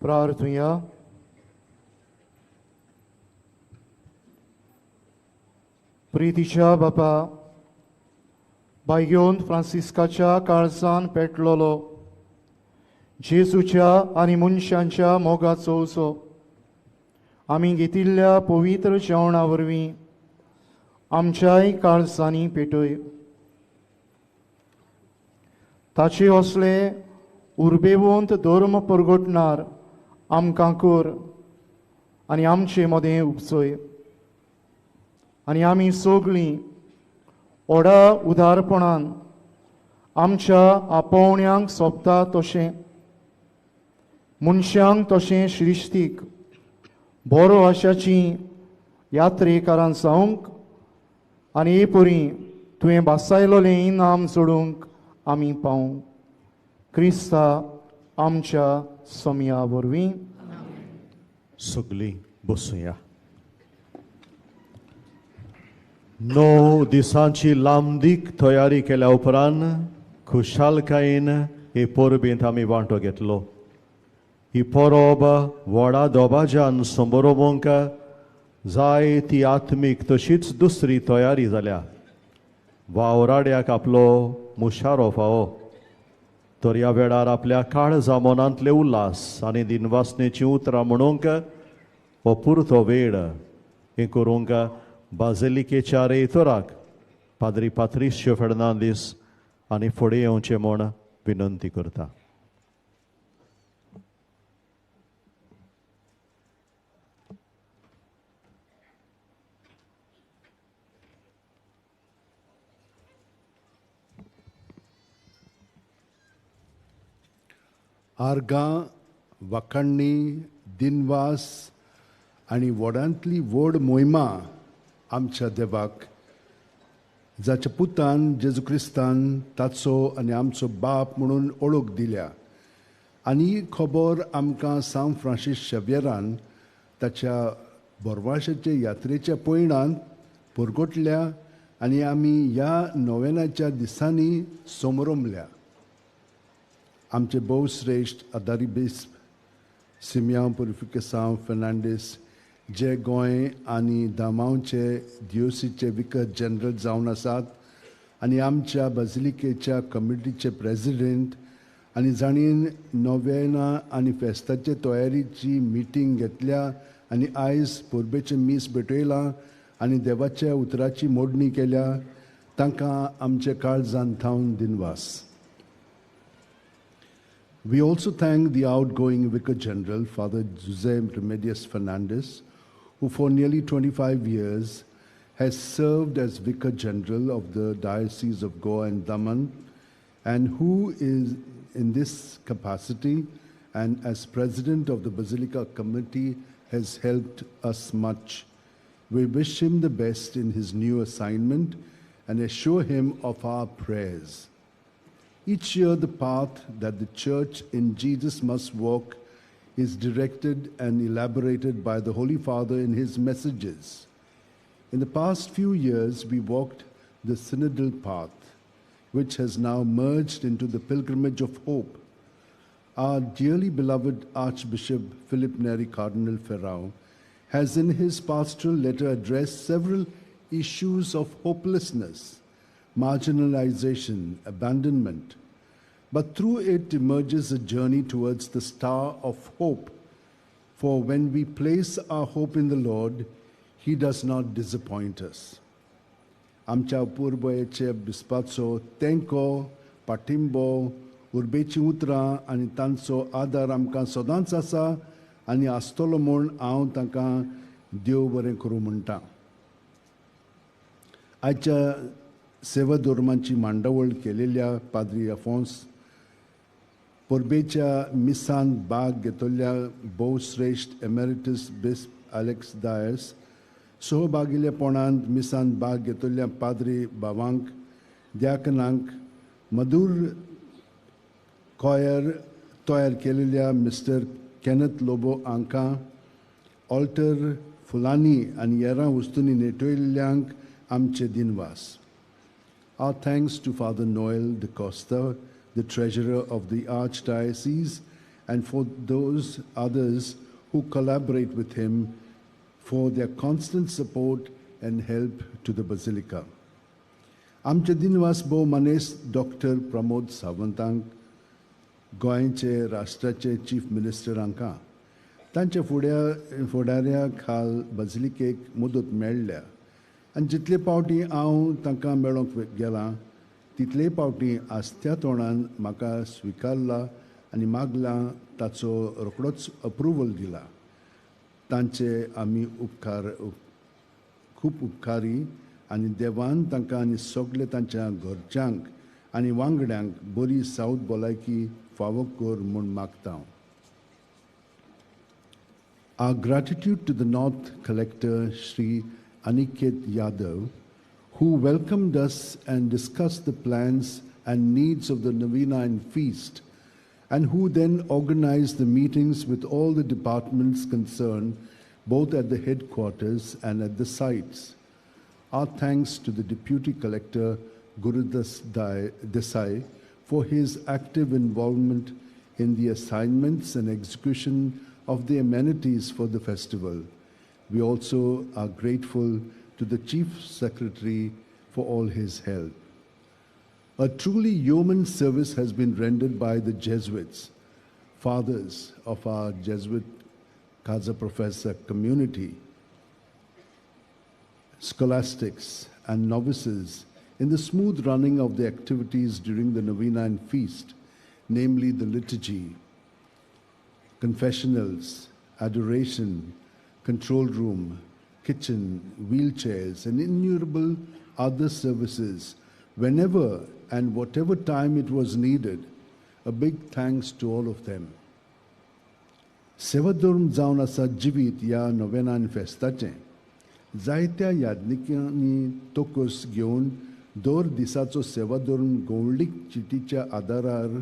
Speaker 4: प्रार्थुया. प्रितीच्या बापा, बायगेवन फ्रांसिस्काच्या काळजान पेटलोलो जेजूच्या आनी मनशांच्या मोगाचो उसो आमी घेतिल्ल्या पवित्र जेवणा वरवीं आमच्याय काळजांनी पेटय. ताचे असले उर्बेवंत धर्म परगटणार आमकां कर आनी आमचे मदें उपसय आनी आमी सगळीं ओडा उदारपणान आमच्या आपोवण्यांक सोंपता तशें मनशांक तशें श्रिश्टीक बरो आशाची यात्रेकारां जावंक आनी हे परी तुवें भासायलोलें इनाम जोडूंक आमी पावूं. क्रिस्ता आमच्या सोमया वरवीं.
Speaker 1: सगळीं बसुया. 9 दिसांची लांबदीक तयारी केल्या उपरांत खुशालकायेन हे परबेंत आमी वांटो घेतलो. ही परब व्हडा दबाज्यान समरोवंक जाय ती आत्मीक तशीच दुसरी तयारी जाल्या. वावराड्याक आपलो मुशारो फावो तर ह्या वेळार आपल्या काळजा मनांतले उल्हास आनी दिनवासनेचीं उतरां म्हणूंक हो पुरतो वेळ हें करूंक बाजिलिकेच्या रेतोराक पाद्री पात्रिश्यो फेर्नांदीस आनी फुडें येवचें म्हूण विनंती करता.
Speaker 13: आर्गां, वाखाणणी, दिनवास आनी व्हडांतली व्हड मोहिमा आमच्या देवाक, जाच्या पुतान जेजू क्रिस्तान ताचो आनी आमचो बाप म्हणून ओळख दिल्या. आनी ही खबर आमकां सांत फ्रांसीस शेव्यरान ताच्या बोरवाशाचे यात्रेच्या पयणांत परगटल्या आनी आमी ह्या नोवेनाच्या दिसांनी समरमल्या. आमचे भोवश्रेश्ठ आदारी बिस्प सिमियांव पुरिफिकेसांव फेर्नांडीस, जे गोंय आनी दामांवचे दियोसीचे विकर जनरल जावन आसात आनी आमच्या बाजिलिकेच्या कमिटीचे प्रेजिडेंट आनी जाणीन नोवेना आनी फेस्ताचे तयारीची मिटींग घेतल्या आनी आयज परबेचें मीस भेटयलां आनी देवाच्या उतराची मोडणी केल्या तांकां आमचे काळजान थावन दिनवास. We also thank the outgoing Vicar General, Father Jose Remedios Fernandez, who for nearly 25 years has served as Vicar General of the Diocese of Goa and Daman, and who is in this capacity and as President of the Basilica Committee has helped us much. We wish him the best in his new assignment and assure him of our prayers. Each year, the path that the Church in Jesus must walk is directed and elaborated by the Holy Father in his messages. In the past few years, we walked the synodal path, which has now merged into the pilgrimage of hope. Our dearly beloved Archbishop Philip Neri Cardinal Ferrao has in his pastoral letter addressed several issues of hopelessness, marginalization, abandonment. But through it emerges a journey towards the star of hope. For when we place our hope in the Lord, He does not disappoint us. आमच्या पुर्बयेचे बिस्पाचो तेंको, पाठिंबो, उर्बेचीं उतरां आनी तांचो आदार आमकां सदांच आसा आनी आसतलो म्हूण हांव तांकां देव बरें करूं म्हणटा. आयच्या सेवा धर्माची मांडावळ केलेल्या पाद्री अफोन्स, परबेच्या मिसान बाग घेतल्या भोवश्रेश्ठ एमेरिटस बिस्प अलेक्स डायस, सहभागिलेपणांत मिसान बाग घेतल्या पाद्री भावांक, द्याकनांक, मधूर कॉयर तयार केलेल्या मिस्टर केनथ लोबो हांकां, ऑल्टर फुलांनी आनी हेरां वस्तूंनी नेटयल्ल्यांक आमचे दिनवास. Our thanks to Father Noel de Costa, the treasurer of the Archdiocese, and for those others who collaborate with him for their constant support and help to the Basilica. आमचे दिनवास भोव मानेस डॉक्टर प्रमोद सावंतांक, गोंयचे राष्ट्राचे चीफ मिनिस्टर हांकां तांच्या फुडाऱ्या खाल बझलिकेक मदत मेळ्ळ्या आनी जितले पावटी हांव तांकां मेळोंक गेलां तितले पावटी आस्त्या तोंडान म्हाका स्विकारला आनी मागलां ताचो रोखडोच अप्रुवल दिला. तांचे आमी उपकार खूब उपकारी आनी देवान तांकां आनी सगळे तांच्या घरच्यांक आनी वांगड्यांक बरी सावथ भलायकी फावो कर म्हूण मागता हांव. Our gratitude to the North Collector, Shri Aniket Yadav, who welcomed us and discussed the plans and needs of the Novena and Feast, and who then organized the meetings with all the departments concerned, both at the headquarters and at the sites. Our thanks to the Deputy Collector, Gurudas Desai, for his active involvement in the assignments and execution of the amenities for the festival. We also are grateful to the Chief Secretary for all his help. A truly yeoman service has been rendered by the Jesuits, fathers of our Jesuit Casa Professor community, scholastics and novices in the smooth running of the activities during the Novena and Feast, namely the liturgy, confessionals, adoration, control room, kitchen, wheelchairs, and innumerable other services, whenever and whatever time it was needed. A big thanks to all of them. सेवाधर्म जावन आसा जिवीत ह्या नोवेना आनी फेस्ताचें जायत्या याज्ञिकांनी तोकस घेवन दर दिसाचो सेवाधर्म गवळीक चिटीच्या आदारार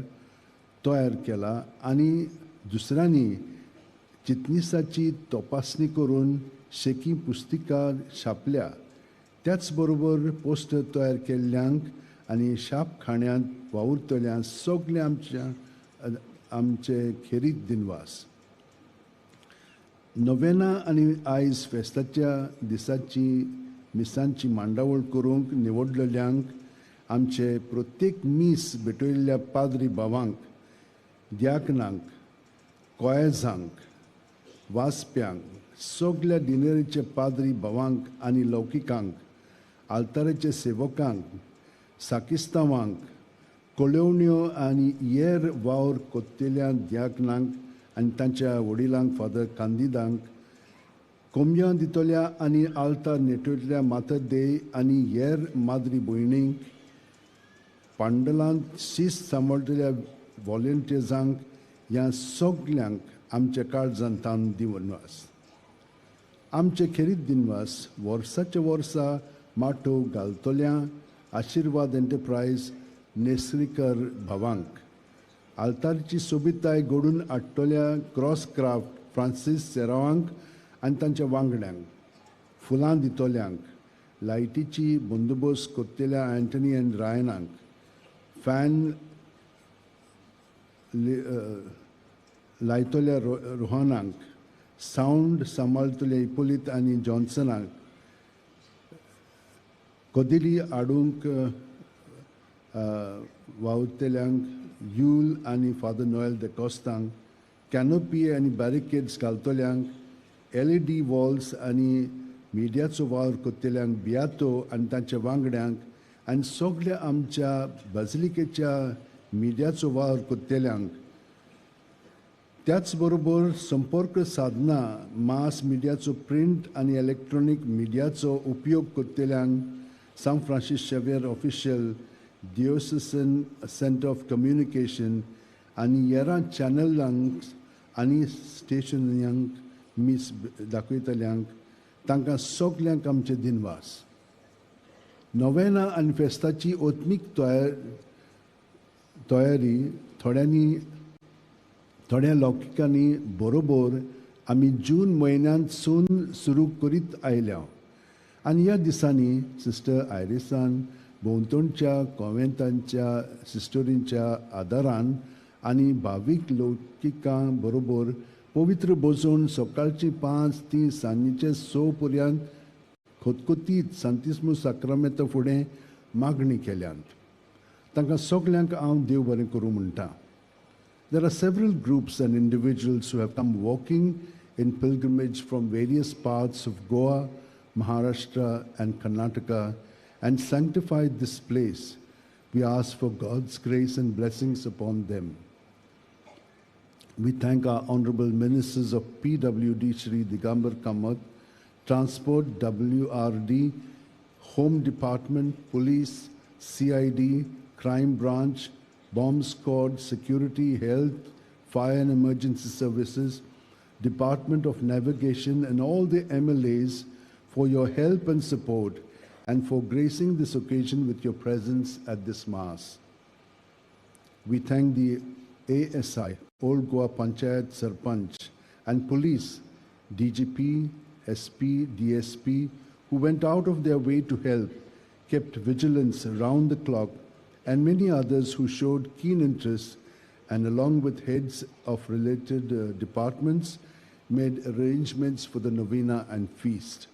Speaker 13: तयार केला आनी दुसऱ्यांनी चितनिसाची तपासणी करून शेकी पुस्तिका छापल्या. त्याच बरोबर पोस्टर तयार केल्ल्यांक आनी शाप खाण्यांत वावुरतल्यांक सगळे आमचे खेरीत दिनवास. नोवेना आनी आयज फेस्ताच्या दिसाची मिसांची मांडावळ करूंक निवडलेल्यांक आमचे प्रत्येक मीस भेटयल्ल्या पाद्री भावांक, द्याकनांक, कॉयजांक, वाचप्यांक, सगल्या डिनेरीचे पाद्री भावांक आनी लौकिकांक, आल्ताराचे सेवकांक, साकिस्तावांक, कोळेवण्यो आनी हेर वावर कोत्तेल्या द्याकनांक आनी तांच्या वडिलांक फादर कांदिदांक, कोमयां दितल्या आनी आल्तार नेटयतल्या मातर देय आनी हेर माद्री भयणींक, पांडलांत शिस्त सांबाळटल्या व्हॉलंटियर्सांक, ह्या सगल्यांक आमच्या काळजान तान दिवनवास. आमचे खेरीत दिनवास वर्साच्या वर्सा माटोव घालतल्या आशिर्वाद एंटरप्रायज नेसरीकर भावांक, आल्तारची सोबिताय घडून हाडटल्या क्रॉस क्राफ्ट फ्रांसीस सेरावांक आनी तांच्या वांगड्यांक, फुलां दितल्यांक, लायटीची बंदोबस्त करतल्या अँटनी आनी रायनाक, फॅन लायतल्या रोहनाक, सावंड सांबाळतल्या इपोलीत आनी जॉन्सनाक, कदेली हाडूंक वावुरतल्यांक यूल आनी फादर नोएल the कॉस्तांक, कॅनोपी आनी बॅरिकेड्स घालतल्यांक, एलईडी वॉल्स आनी मिडियाचो वावर करतल्यांक बियातो आनी तांच्या वांगड्यांक आनी सगल्या आमच्या बाजिलिकेच्या मिडियाचो वावर करतल्यांक. त्याच बरोबर संपर्क साधना मास मिडियाचो प्रिंट आनी इलेक्ट्रॉनीक मिडियाचो उपयोग करतल्यांक San Francis Xavier official, diocesan centre of communication आनी हेरां चॅनलांक आनी स्टेशनांक मीस दाखयतल्यांक तांकां सगल्यांक आमचे दिनवास. नोवेना आनी फेस्ताची ओत्मीक तयारी थोड्या लौकिकांनी बरोबर आमी जून म्हयन्यांतसून सुरू करीत आयल्या आनी ह्या दिसांनी सिस्टर आयरिसान भोंवतणच्या कॉन्वेंटांच्या सिस्टरींच्या आदारान आनी भावीक लौकिकां बरोबर पवित्र बसोवन सकाळची 5 ते सांजेचे 6 पर्यंत खतखतीत सांतिस्मू साक्रामेंता फुडें मागणी केल्यांत. तांकां सगल्यांक हांव देव बरें करूं म्हणटा. There are several groups and individuals who have come walking in pilgrimage from various parts of Goa, Maharashtra and Karnataka and sanctified this place. We ask for God's grace and blessings upon them. We thank our honorable ministers of PWD Shri Digambar Kamath, Transport WRD, Home Department, Police, CID, Crime Branch, Bomb Squad, Security, Health, Fire and Emergency Services, Department of Navigation, and all the MLAs for your help and support and for gracing this occasion with your presence at this Mass. We thank the ASI, Old Goa Panchayat Sarpanch, and Police, DGP, SP, DSP, who went out of their way to help, kept vigilance round the clock, and many others who showed keen interest and, along with heads of related departments, made arrangements for the novena and feast.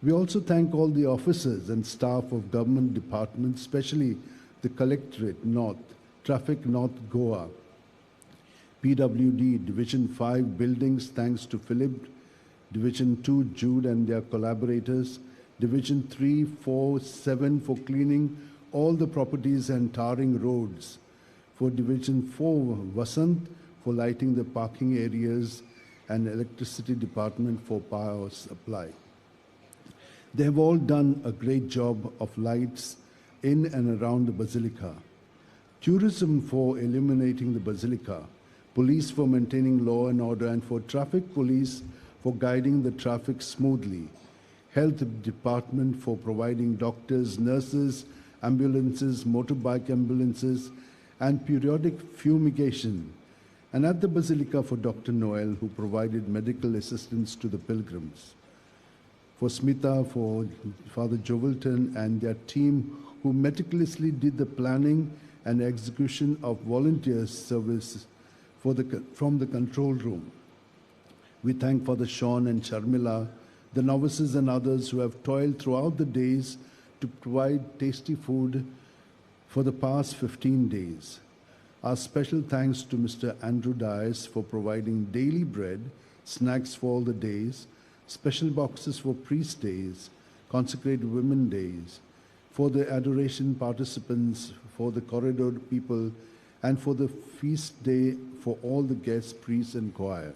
Speaker 13: We also thank all the officers and staff of government departments, especially the Collectorate North, Traffic North Goa, PWD Division 5 buildings, thanks to Philip, Division 2 Jude and their collaborators, Division 3, 4, 7 for cleaning all the properties and tarring roads, for Division 4 Vasant for lighting the parking areas, and Electricity Department for power supply. They have all done a great job of lights in and around the Basilica. Tourism for illuminating the Basilica, police for maintaining law and order, and for traffic police for guiding the traffic smoothly, health department for providing doctors, nurses, ambulances, motorbike ambulances, and periodic fumigation, and at the Basilica for Dr. Noel, who provided medical assistance to the pilgrims. For Smita, for Father Jovelton and their team, who meticulously did the planning and execution of volunteer service from the control room. We thank Father Sean and Sharmila, the novices and others who have toiled throughout the days to provide tasty food for the past 15 days. Our special thanks to Mr. Andrew Dias for providing daily bread, snacks for all the days, special boxes for priest days, consecrated women days, for the adoration participants, for the corridor people, and for the feast day for all the guests, priests, and choir.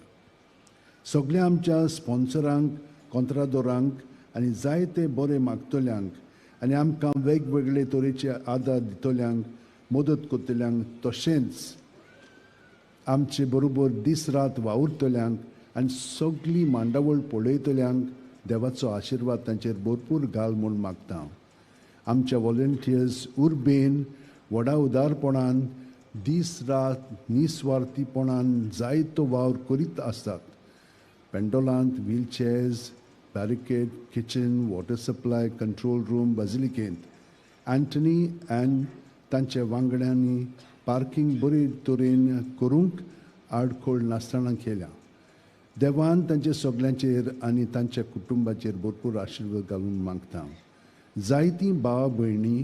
Speaker 13: सगल्या आमच्या स्पॉन्सरांक, कोंत्रादोरांक आनी जायते बरे मागतल्यांक आनी आमकां वेगवेगळे तरेचे आदार दितल्यांक, मदत करतल्यांक, तशेंच आमचे बरोबर दीस रात वावुरतल्यांक आनी सगळी मांडावळ पळयतल्यांक देवाचो आशिर्वाद तांचेर भरपूर घाल म्हूण मागता. आमच्या वॉलंटियर्स उर्बेन व्हडा उदारपणान दीस रात निस्वार्थीपणान जायतो वावर करीत आसतात. पेंडोलांत wheelchairs, barricade, kitchen, water supply, control room, बाजिलिकेंत अँटनी आनी तांच्या वांगड्यांनी पार्किंग बरे तरेन करूंक आडखळ नासतना केल्या. देवान तांचे सगल्यांचेर आनी तांच्या कुटुंबाचेर भरपूर आशिर्वाद घालून मागता. जायतीं भाव भयणी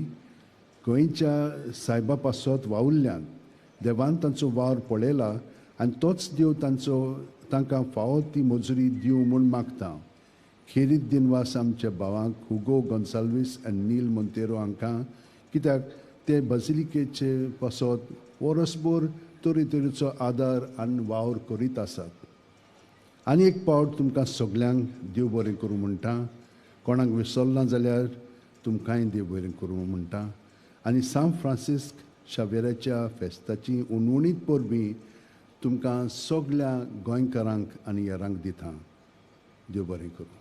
Speaker 13: गोंयच्या सायबा पासत वावुरल्यान देवान तांचो वावर पळयला आनी तोच देव तांचो तांकां फावो ती मजुरी दिवं म्हूण मागता. खेरीत दिनवास आमच्या भावांक हुगो गोन्साल्वीस आनी नील मोंतेरो हांकां, कित्याक ते बाजिलिकेचे पासत वरसभर तरेतरेचो आदार आनी वावर करीत आसात. आनी एक पावट तुमकां सगल्यांक देव बरें करूं म्हणटा. कोणाक विसरना जाल्यार तुमकांय देव बरें करूं म्हणटा. आनी सांत फ्रांसिस्क शावेराच्या फेस्ताची उणवणीत परबीं तुमकां सगल्या गोंयकारांक आनी हेरांक दिता. देव बरें करूं.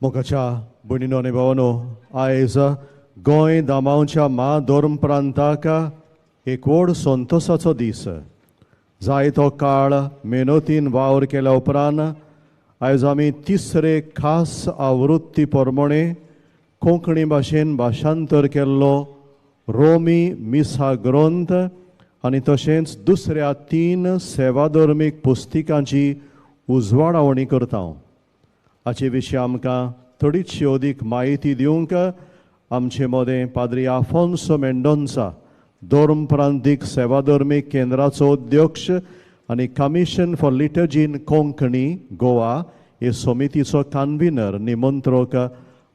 Speaker 1: मोगाच्या भयणीनो आनी भावांनो, आयज गोंय दामांवच्या म्हाधर्म प्रांताक एक व्हड संतोसाचो दीस. जायतो काळ मेहनतीन वावर केल्या उपरांत आयज आमी तिसरे खास आवृत्ती प्रमाणे कोंकणी भाशेन भाशांतर केल्लो रोमी मिसा ग्रंथ आनी तशेंच दुसऱ्या 3 सेवाधर्मीक पुस्तिकांची उजवाडावणी करता. हाचे विशीं आमकां थोडीशी अदीक म्हायती दिवंक आमचे मदें पाद्री आफोन्सो मेंडोन्सा, धर्म प्रांतीक सेवाधर्मीक केंद्राचो अध्यक्ष आनी commission for liturgy in Konkani Goa हे समितीचो कन्व्हिनर निमंत्रक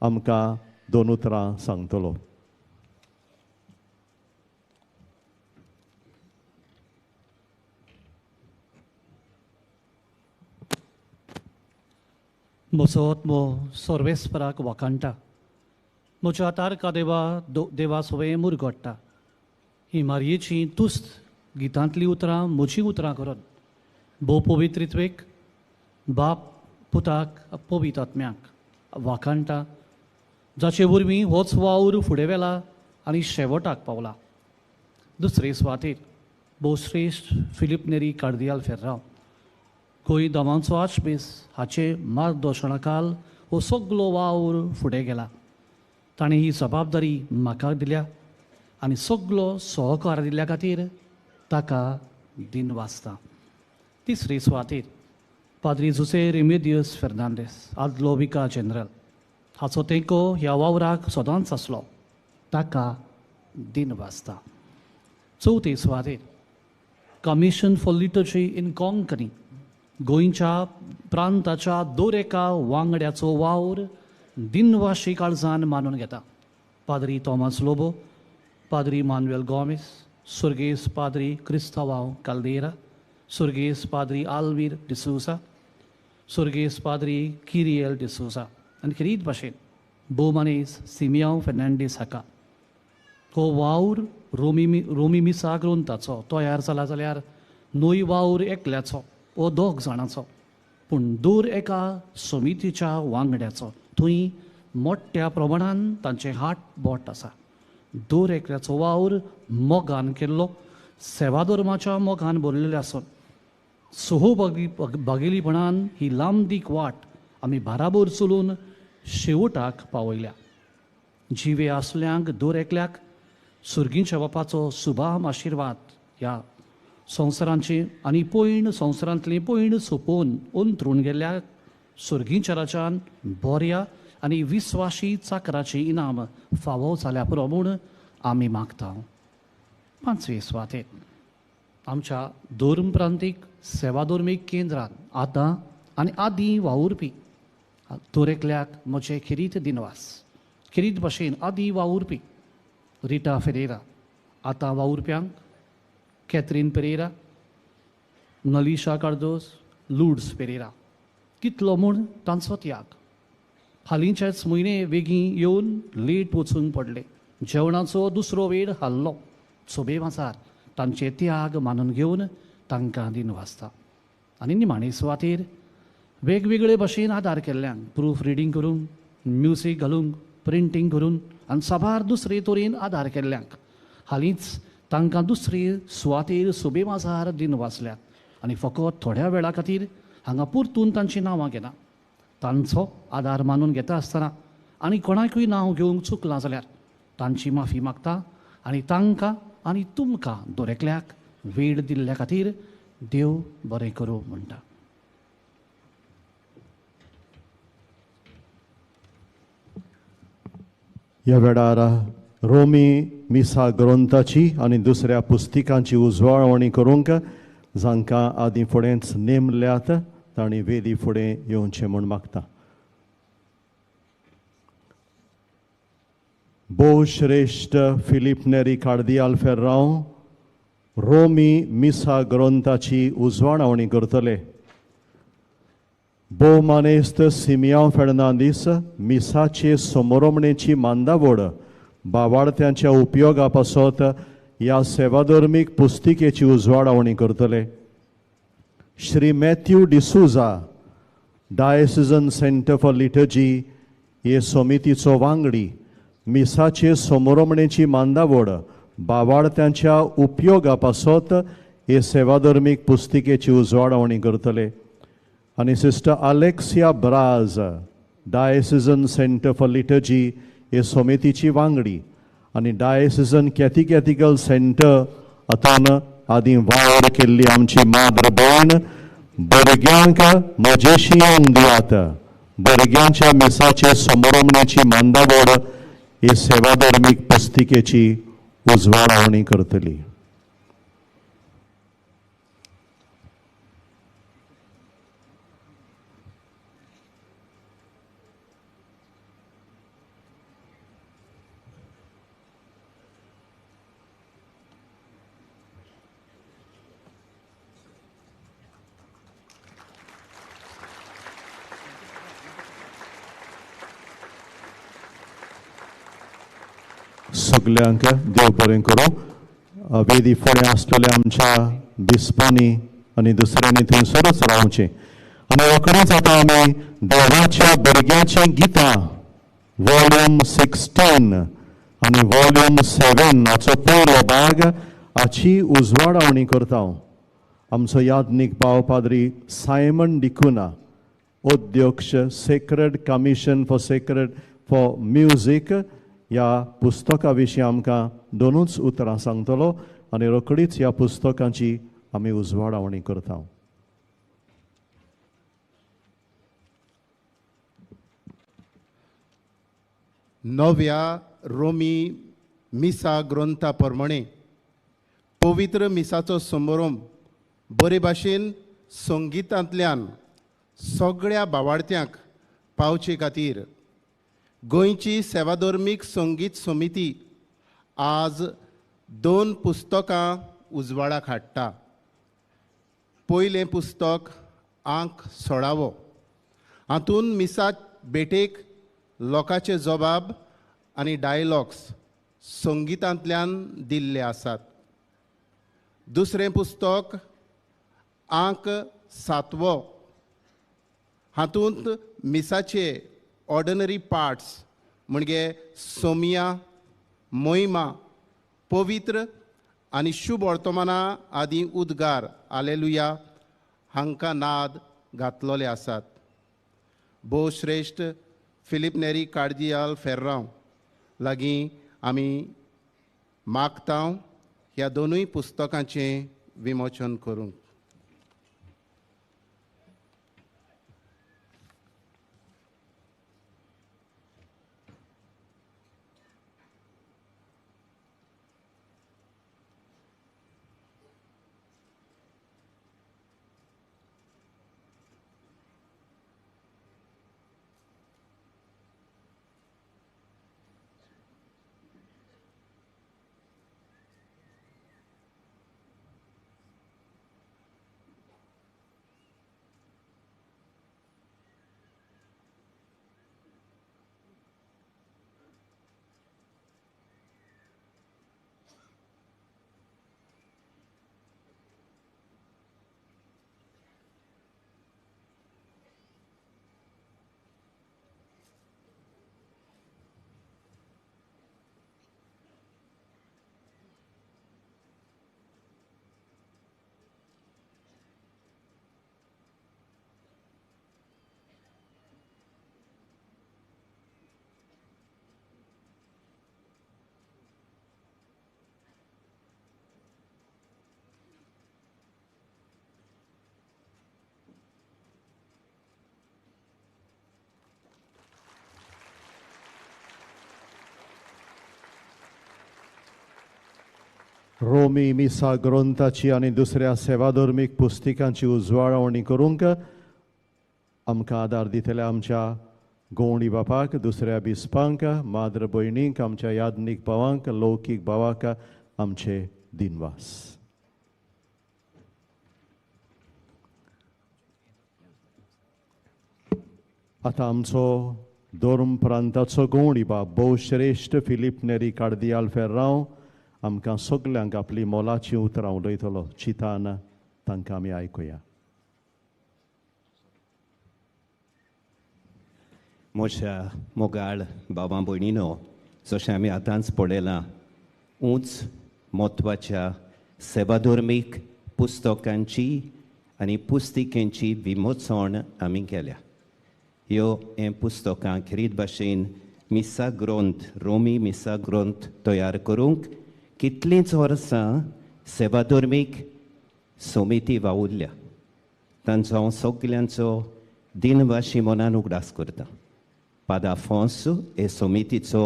Speaker 1: आमकां दोन उतरां सांगतलो.
Speaker 14: म्हजो आत्मो सर्वेस्पराक वाखाणटा, म्हज्या तारका देवा देवा सवें मुरगोडटा. ही मारयेची तुस्त गितांतलीं उतरां म्हजीं उतरां करून भोव पवित्रित्वेक बाप पुताक पवित्र आत्म्याक वाखाणटा, जाचे वरवीं होच वावर फुडें वेला आनी शेवटाक पावला. दुसरे सुवातेर भोवश्रेश्ठ फिलीप नेरी कार्दियाल फेर्रांव, गोंय दामांचो आर्चबीस हाचे मार्गदर्शनाखाल हो सगलो वावर फुडें गेला. ताणें ही जबाबदारी म्हाका दिल्या आनी सगलो सहकार दिल्ल्या खातीर ताका दिनवासता. तिसरे सुवातेर पाद्री जुसे रेमेदियस फेर्नांडीस, आदलो विका जनरल, हाचो तेंको ह्या वावराक सदांच आसलो, ताका दिनवासता. चवथे सुवातेर commission for liturgy in Konkani गोंयच्या प्रांताच्या दर एका वांगड्याचो वावर दिनवाशी काळजान मानून घेता. पाद्री थॉमस लोबो, पाद्री मानुएल गोमेस, सुर्गेस पाद्री क्रिस्तावाव काल्देरा, सुर्गेस पाद्री आल्वीर डिसोजा, सुर्गेस पाद्री किरियल डिसोजा आनी खेरीत भाशेन भोवमानेस सिमियांव फेर्नांडीस हाका. हो वावर रोमी मिसा ग्रंथाचो तयार जाला जाल्यार न्हय वावर एकल्याचो वो दोग जाणाचो, पूण दर एका समितीच्या वांगड्याचो. थंय मोठ्या प्रमाणान तांचें हात बोट आसा. दर एकल्याचो वावर मोगान केल्लो, सेवाधर्माच्या मोगान भरलेले आसून सहभागी भागेलीपणान ही लांबदीक वाट आमी बाराबर चलून शेवटाक पावयल्या. जिवे आसल्यांक दर एकल्याक सुर्गींच्या बापाचो सुभाम आशिर्वाद ह्या संवसारांची आनी पयण संवसारांतली पयण सोंपोवन अंतरून गेल्ल्या सुर्गींच्या राजान बऱ्या आनी विस्वाशी चाकराची इनाम फावो जाल्या पुरो म्हूण आमी मागता. पांचवे सुवातेर आमच्या धर्म प्रांतीक सेवाधर्मीक केंद्रान आतां आनी आदीं वावुरपी दरेकल्याक म्हजे खेरीत दिनवास. खेरीत भाशेन आदीं वावुरपी रिटा फेरेरा, आतां वावुरप्यांक कॅथरीन पेरेरा, नलिशा कार्दोस, लुड्स पेरेरा, कितलो म्हूण तांचो त्याग. हालींच्याच म्हयने वेगीं येवन लेट वचूंक पडले, जेवणाचो दुसरो वेळ हाल्लो. सोबे माजार तांचे त्याग मानून घेवन तांकां दिनवासता. आनी निमाणे सुवातेर वेगवेगळे भाशेन आदार केल्ल्यांक, प्रूफ रिडींग करूंक, म्युजीक घालूंक, प्रिंटींग करून आनी साबार दुसरे तरेन आदार केल्ल्यांक हालींच तांकां दुसरे सुवातेर सोबे माजार दिनवासल्यात. आनी फकत थोड्या वेळा खातीर हांगा परतून तांचीं नांवां घेना. तांचो आदार मानून घेता आसतना आनी कोणाकूय नांव घेवंक चुकलां जाल्यार तांची माफी मागता आनी तांकां आनी तुमकां दरेकल्याक वेळ दिल्ल्या खातीर देव बरें करूं म्हणटा.
Speaker 1: ह्या वेळार रोमी मिसा ग्रंथाची आनी दुसऱ्या पुस्तिकांची उजवाडवणी करूंक जांकां आदीं फुडेंच नेमल्यात तांणी वेदी फुडें येवचें म्हूण मागता. भोवश्रेश्ठ फिलीप नेरी कार्दियाल फेर्रांव रोमी मिसा ग्रंथाची उजवाडावणी करतले. भोवमानेस्त सिमियांव फेर्नांदीस मिसाचे समोरमणेची मांदावड बावाडत्यांच्या उपयोगा पासत ह्या सेवाधर्मीक पुस्तिकेची उजवाडावणी करतले. Shri Matthew D'Souza diocesan centre for liturgy हे समितीचो वांगडी मिसाचे समोरमणेची मांदावड बावाडत्यांच्या उपयोगा पासत हे सेवाधर्मीक पुस्तिकेची उजवाडावणी करतले. आनी sister Alexia Braz diocesan centre for liturgy हे समितीची वांगडी आनी डायसिजन कॅथिकॅथिकल सेंटर हातून आदीं वावर केल्ली आमची माद्र भयण भुरग्यांक म्हजेशी येवन दियात. भुरग्यांच्या मिसाचे समोरमण्याची मांदावड ही सेवाधर्मीक पुस्तिकेची उजवाडावणी करतली. सगल्यांक देव बरें करूं. वेदी फुडें आसलेल्या आमच्या बिस्पांनी आनी दुसऱ्यांनी थंयसरूच रावचें. आनी रोखडेंच आतां आमी देवाच्या भुरग्याचीं गितां वॉल्यूम 16 आनी वॉल्यूम 7 हाचो पयलो भाग हाची उजवाडावणी करता. आमचो याज्ञीक भाव पाद्री सायमन डिकुना, अध्यक्ष sacred commission for sacred for music ह्या पुस्तका विशीं आमकां दोनूच उतरां सांगतलो आनी रोखडीच ह्या पुस्तकांची आमी उजवाडावणी करता.
Speaker 15: नव्या रोमी मिसा ग्रंथा प्रमाणे पवित्र मिसाचो समारंभ बरे भाशेन संगीतांतल्यान सगळ्या बावाडत्यांक पावचे खातीर गोंयची सेवाधर्मीक संगीत समिती आज 2 पुस्तकां उजवाडाक हाडटा. पयलें पुस्तक आंक 16 हातूंत मिसा भेटेक लोकांचे जबाब आनी डायलॉग्स संगीतांतल्यान दिल्ले आसात. दुसरें पुस्तक आंक 7 हातूंत मिसाचे ऑर्डिनरी पार्ट्स म्हणजे सोमिया, मोहिमा, पवित्र आनी शुभ वर्तमाना आदी उद्गार आलेलुया हांकां नाद घातलेले आसात. भोवश्रेश्ठ फिलीप नेरी कार्दियाल फेर्रांव लागीं आमी मागता ह्या दोनूय पुस्तकांचें विमोचन करूंक.
Speaker 1: रोमी मिसा ग्रंथाची आनी दुसऱ्या सेवाधर्मीक पुस्तिकांची उजवाडावणी करूंक आमकां आदार दितले आमच्या गोवणी बापाक, दुसऱ्या बिस्पांक, माद्र भयणींक, आमच्या याज्ञीक भावांक, लौकीक भावाक आमचे दिनवास. आतां आमचो धर्म प्रांताचो गोवणी बाब भोवश्रेश्ठ फिलीप नेरी कार्दियाल फेर्रांव आमकां सगल्यांक आपली मोलाची उतरां उलयतलो. चिंतान तांकां आमी आयकुया.
Speaker 3: म्हज्या मोगाळ बाबा भयणीनो, जशें आमी आतांच पळयलां, उंच म्हत्वाच्या सेवाधर्मीक पुस्तकांची आनी पुस्तिकेंची विमोचण आमी केल्या. ह्यो हें पुस्तकां खेरीत भाशेन मिसा ग्रंथ, रोमी मिसा ग्रंथ तयार करूंक कितलींच वर्सां सेवाधर्मीक समिती वावुरल्या. तांचो हांव सगल्यांचो दिनवाशी मनान उगडास करता. पादा आफोंस हे समितीचो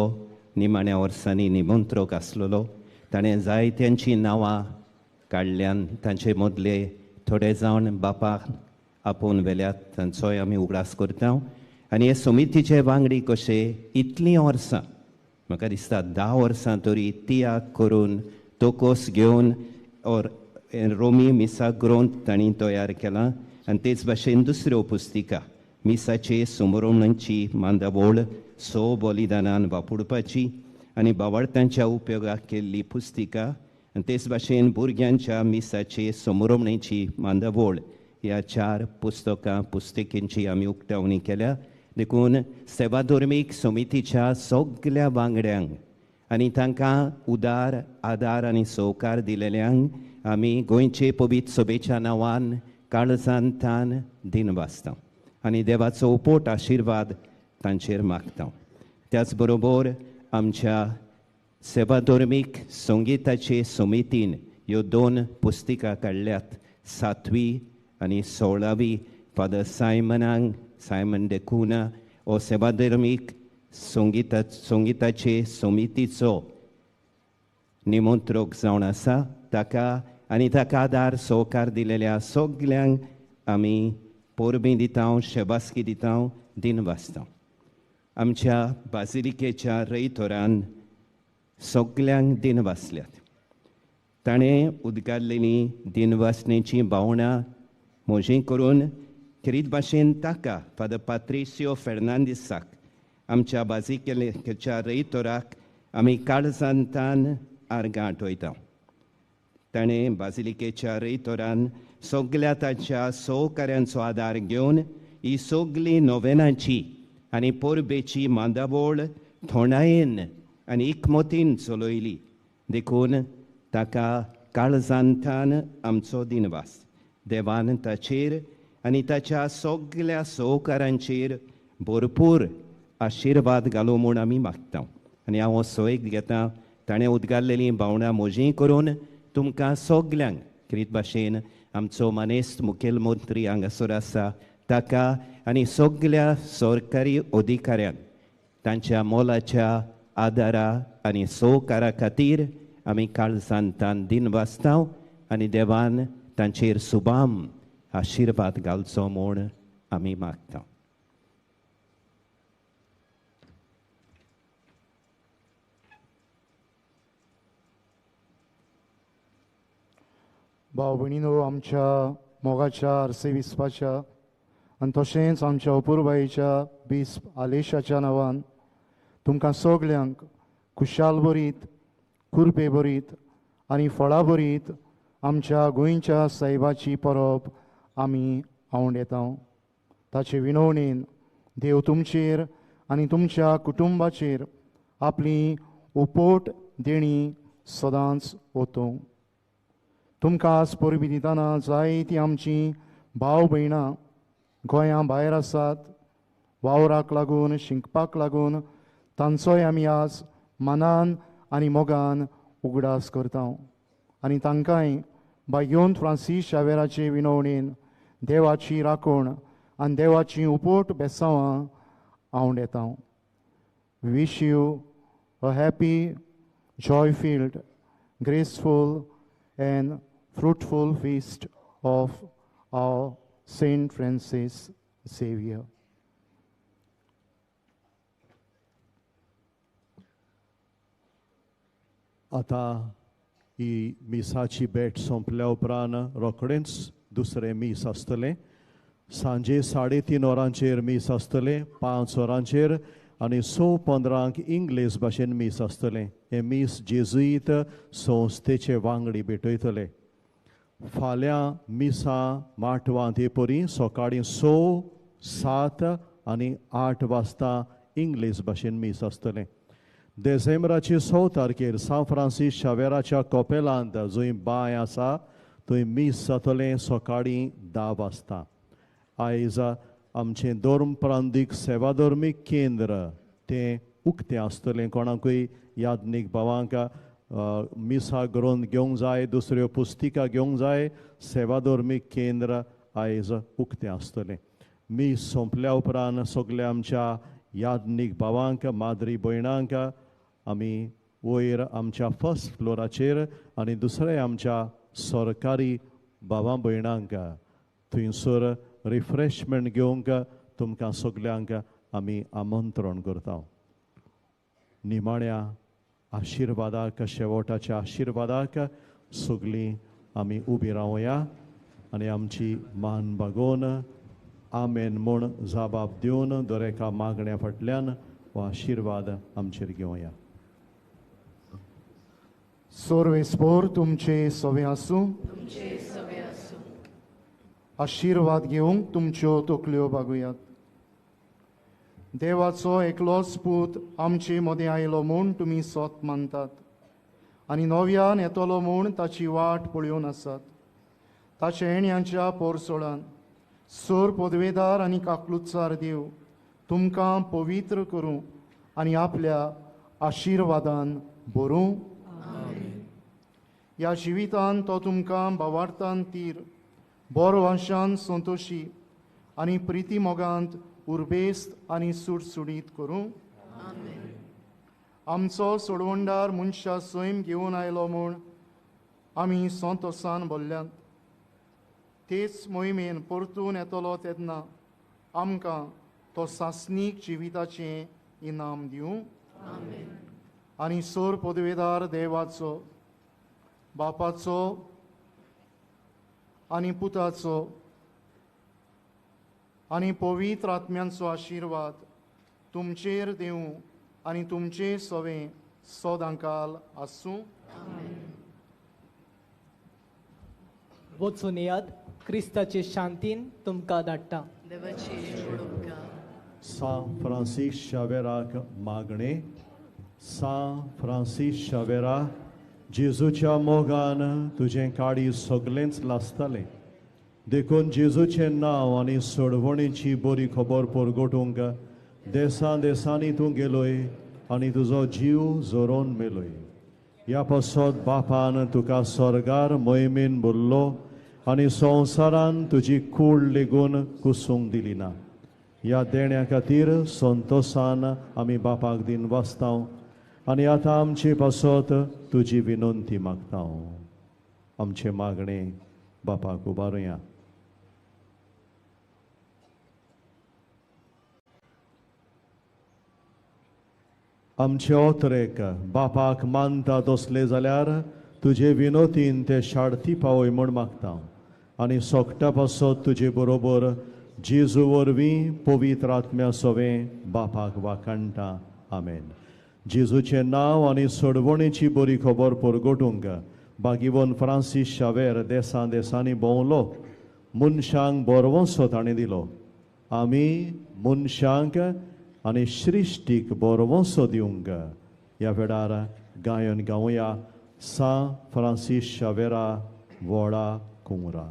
Speaker 3: निमाण्या वर्सांनी निमंत्रक आसलेलो. ताणें जायत्यांचीं नांवां काडल्यान, तांचे मदले थोडे जाण बापाक आपोवन व्हेल्यात, तांचोय आमी उगडास करता. आनी हे समितीचे वांगडी कशे इतलीं वर्सां, म्हाका दिसता 10 वर्सां तरी तियाग करून तोकोस घेवन और रोमी मिसा ग्रंथ तांणी तयार केला. आनी तेच भाशेन दुसऱ्यो पुस्तिका मिसाचे समरोवणांची मांदावळ 6 बलिदानान वापरपाची आनी बावडतांच्या उपयोगाक केल्ली पुस्तिका, आनी तेच भाशेन भुरग्यांच्या मिसाचे समरोवणेची मांदावळ, ह्या 4 पुस्तकां पुस्तिकेंची आमी उक्तावणी केल्या. देखून सेवाधर्मीक समितीच्या सगल्या वांगड्यांक आनी तांकां उदार आदार आनी सहकार दिलेल्यांक आमी गोंयचे पवित्र सभेच्या नांवान काळजांतान दिनवासता आनी देवाचो उपोट आशिर्वाद तांचेर मागता. त्याच बरोबर आमच्या सेवाधर्मीक संगीताचे समितीन ह्यो 2 पुस्तिका काडल्यात, 7वी आनी 16वी. फादर सायमनांक, सायमन डेकुना हो सेवाधर्मीक संगीताचे समितीचो निमंत्रक जावन आसा, ताका आनी ताका आदार सहकार दिलेल्या सगल्यांक आमी परबीं दिता, शेबासकी दिता, दिनवासता. आमच्या बाजिलिकेच्या रयतोरान सगल्यांक दिनवासल्यात. ताणें उदगारलेली दिनवासणेची भावनां म्हजी करून खेरीत भाशेन ताका फादर पात्रिसियो फेर्नांदीसाक, आमच्या बाजिलिकेच्या रयतोराक आमी काळजांतान आर्गां आठयता. ताणें बाजिलिकेच्या रयतोरान सगल्या ताच्या सहकाऱ्यांचो आदार घेवन ही सगली नोवेनाची आनी परबेची मांदावळ थोंडायेन आनी एकमतीन चलयली. देखून ताका काळजांतान आमचो दिनवास. देवान ताचेर आनी ताच्या सगल्या सहकारांचेर भरपूर आशिर्वाद घालो म्हूण आमी मागता. आनी हांव सोयक घेता, ताणें उदगारलेलीं भावनां म्हजीं करून तुमकां सगल्यांक खेरीत भाशेन आमचो मानेस्त मुखेलमंत्री हांगासर आसा ताका आनी सगल्या सरकारी अधिकाऱ्यांक तांच्या मोलाच्या आदारा आनी सहकारा खातीर आमी काळजांतान दिनवासता आनी देवान तांचेर सुबाम आशिर्वाद घालचो म्हूण आमी मागता.
Speaker 4: भाव भयणीनो, आमच्या मोगाच्या आर्सेबिस्पाच्या आनी तशेंच आमच्या अपुरबायेच्या बिस्प आलेशाच्या नांवान तुमकां सगल्यांक खुशाल बरीत, कुरपे बरीत आनी फळां बरीत आमच्या गोंयच्या सायबाची परब आमी आवंडेता. ताचे विनवणेन देव तुमचेर आनी तुमच्या कुटुंबाचेर आपली उपोट देणी सदांच ओतूं. तुमकां आज परबी दितना जायतीं आमचीं भाव भयणां गोंया भायर आसात, वावराक लागून, शिकपाक लागून, तांचोय आमी आज मनान आनी मोगान उगडास करता आनी तांकांय बायोन फ्रांसीस शावेराचे विनवणेन देवाची राखण आनी देवाची उपोट बेसांवां आवंडेता. Wish you a happy, joy filled graceful and fruitful feast of our Saint Francis Xavier.
Speaker 1: आतां ही मिसाची भेट सोंपल्या उपरांत रोखडेंच दुसरें मीस आसतलें. सांजे 3:30 वरांचेर मीस आसतलें, 5 वरांचेर आनी 6:15 इंग्लीश भाशेन मीस आसतलें. हें मीस जेजुईत संस्थेचे वांगडी भेटयतले. फाल्यां मिसां माटवांत हे परी सकाळीं 6, 7 आनी 8 वाजता इंग्लीश भाशेन मीस आसतलें. देसेंब्राची 6 तारखेर सांत फ्रांसीस शावेराच्या कोपेलांत जंय बांय आसा थंय मीस जातलें सकाळीं 10 वाजता. आयज आमचें धर्म प्रांतीक सेवाधर्मीक केंद्र तें उक्तें आसतलें. कोणाकूय याज्ञीक भावांक मिसा ग्रंथ घेवंक जाय, दुसऱ्यो पुस्तिका घेवंक जाय, सेवाधर्मीक केंद्र आयज उक्तें आसतलें. मीस सोंपल्या उपरांत सगल्या आमच्या याज्ञीक भावांक, माद्री भयणांक आमी वयर आमच्या फर्स्ट फ्लोराचेर आनी दुसऱ्या आमच्या सरकारी भावां भयणांक थंयसर रिफ्रेशमेंट घेवंक तुमकां सगल्यांक आमी आमंत्रण करता. निमाण्या आशिर्वादाक, शेवटाच्या आशिर्वादाक सगळीं आमी उबी रावया आनी आमची मान बागोवन आमेन म्हूण जाबाब दिवन दरेका मागण्या फाटल्यान हो आशिर्वाद आमचेर घेवया.
Speaker 4: सोर्वेस्पोर तुमचे सवे आसूं. आशिर्वाद घेवंक तुमच्यो तकल्यो बागुयात. देवाचो एकलोच पूत आमचे मदें आयलो म्हूण तुमी सोत मानतात आनी नव्यान येतलो म्हूण ताची वाट पळोवन आसात. ताचे येण्याच्या पोरसोळान सोर पदवेदार आनी काकलुचार देव तुमकां पवित्र करूं आनी आपल्या आशिर्वादान भरूं. ह्या जिवितान तो तुमकां भावार्थान तीर, बरो वांशान संतोशी आनी प्रिती मोगांत उर्बेस्त आनी सुडसुडीत करूं. आमचो सोडवणदार मनशा सैम घेवन आयलो म्हूण आमी संतोसान भरल्यात. तेच मोहिमेन परतून येतलो तेन्ना आमकां तो सासणीक जिविताचें इनाम दिवं. आनी सोर पदवेदार देवाचो, बापाचो आनी पुताचो आनी पवित्र आत्म्यांचो आशिर्वाद तुमचेर दिवं आनी तुमचे सवें सदांकाल आसूं.
Speaker 12: वचून येयात, क्रिस्ताचे शांतीन तुमकां धाडटा.
Speaker 1: सांत फ्रांसीस शावेराक मागणें. सांत फ्रांसीस शावेरा, जेजूच्या मोगान तुजें काळीज सगळेंच लासतालें, देखून जेजूचें नांव आनी सोडवणीची बरी खबर परगटूंक देसां देसांनी तूं गेलोय आनी तुजो जीव जोरोन मेलोय. ह्या पासत बापान तुका स्वर्गार मोहिमेन भरलो आनी संवसारान तुजी कूड लेगून कुसूंक दिली ना. ह्या देण्या खातीर संतोसान आमी बापाक दिन वाचता आनी आतां आमचे पासत तुजी विनंती मागता. आमचें मागणें बापाक उबारुया. आमचे ओतरेक बापाक मानता तसले जाल्यार तुजे विनोतीन ते शाडती पावय म्हूण मागता आनी सोकटा पासत तुजे बरोबर जेजू वरवीं पवित्र आत्म्या सवें बापाक वाखाणटा. आमेन. जेजूचें नांव आनी सोडवणीची बरी खबर परगटूंक बागिवन फ्रांसीस शावेर देसां देसांनी भोंवलो, मनशांक बरवंसो ताणें दिलो. आमी मनशांक आनी सृश्टीक बरवंसो दिवंक ह्या वेळार गायन गावया सांत फ्रांसीस शावेरा वडा कुंवरा.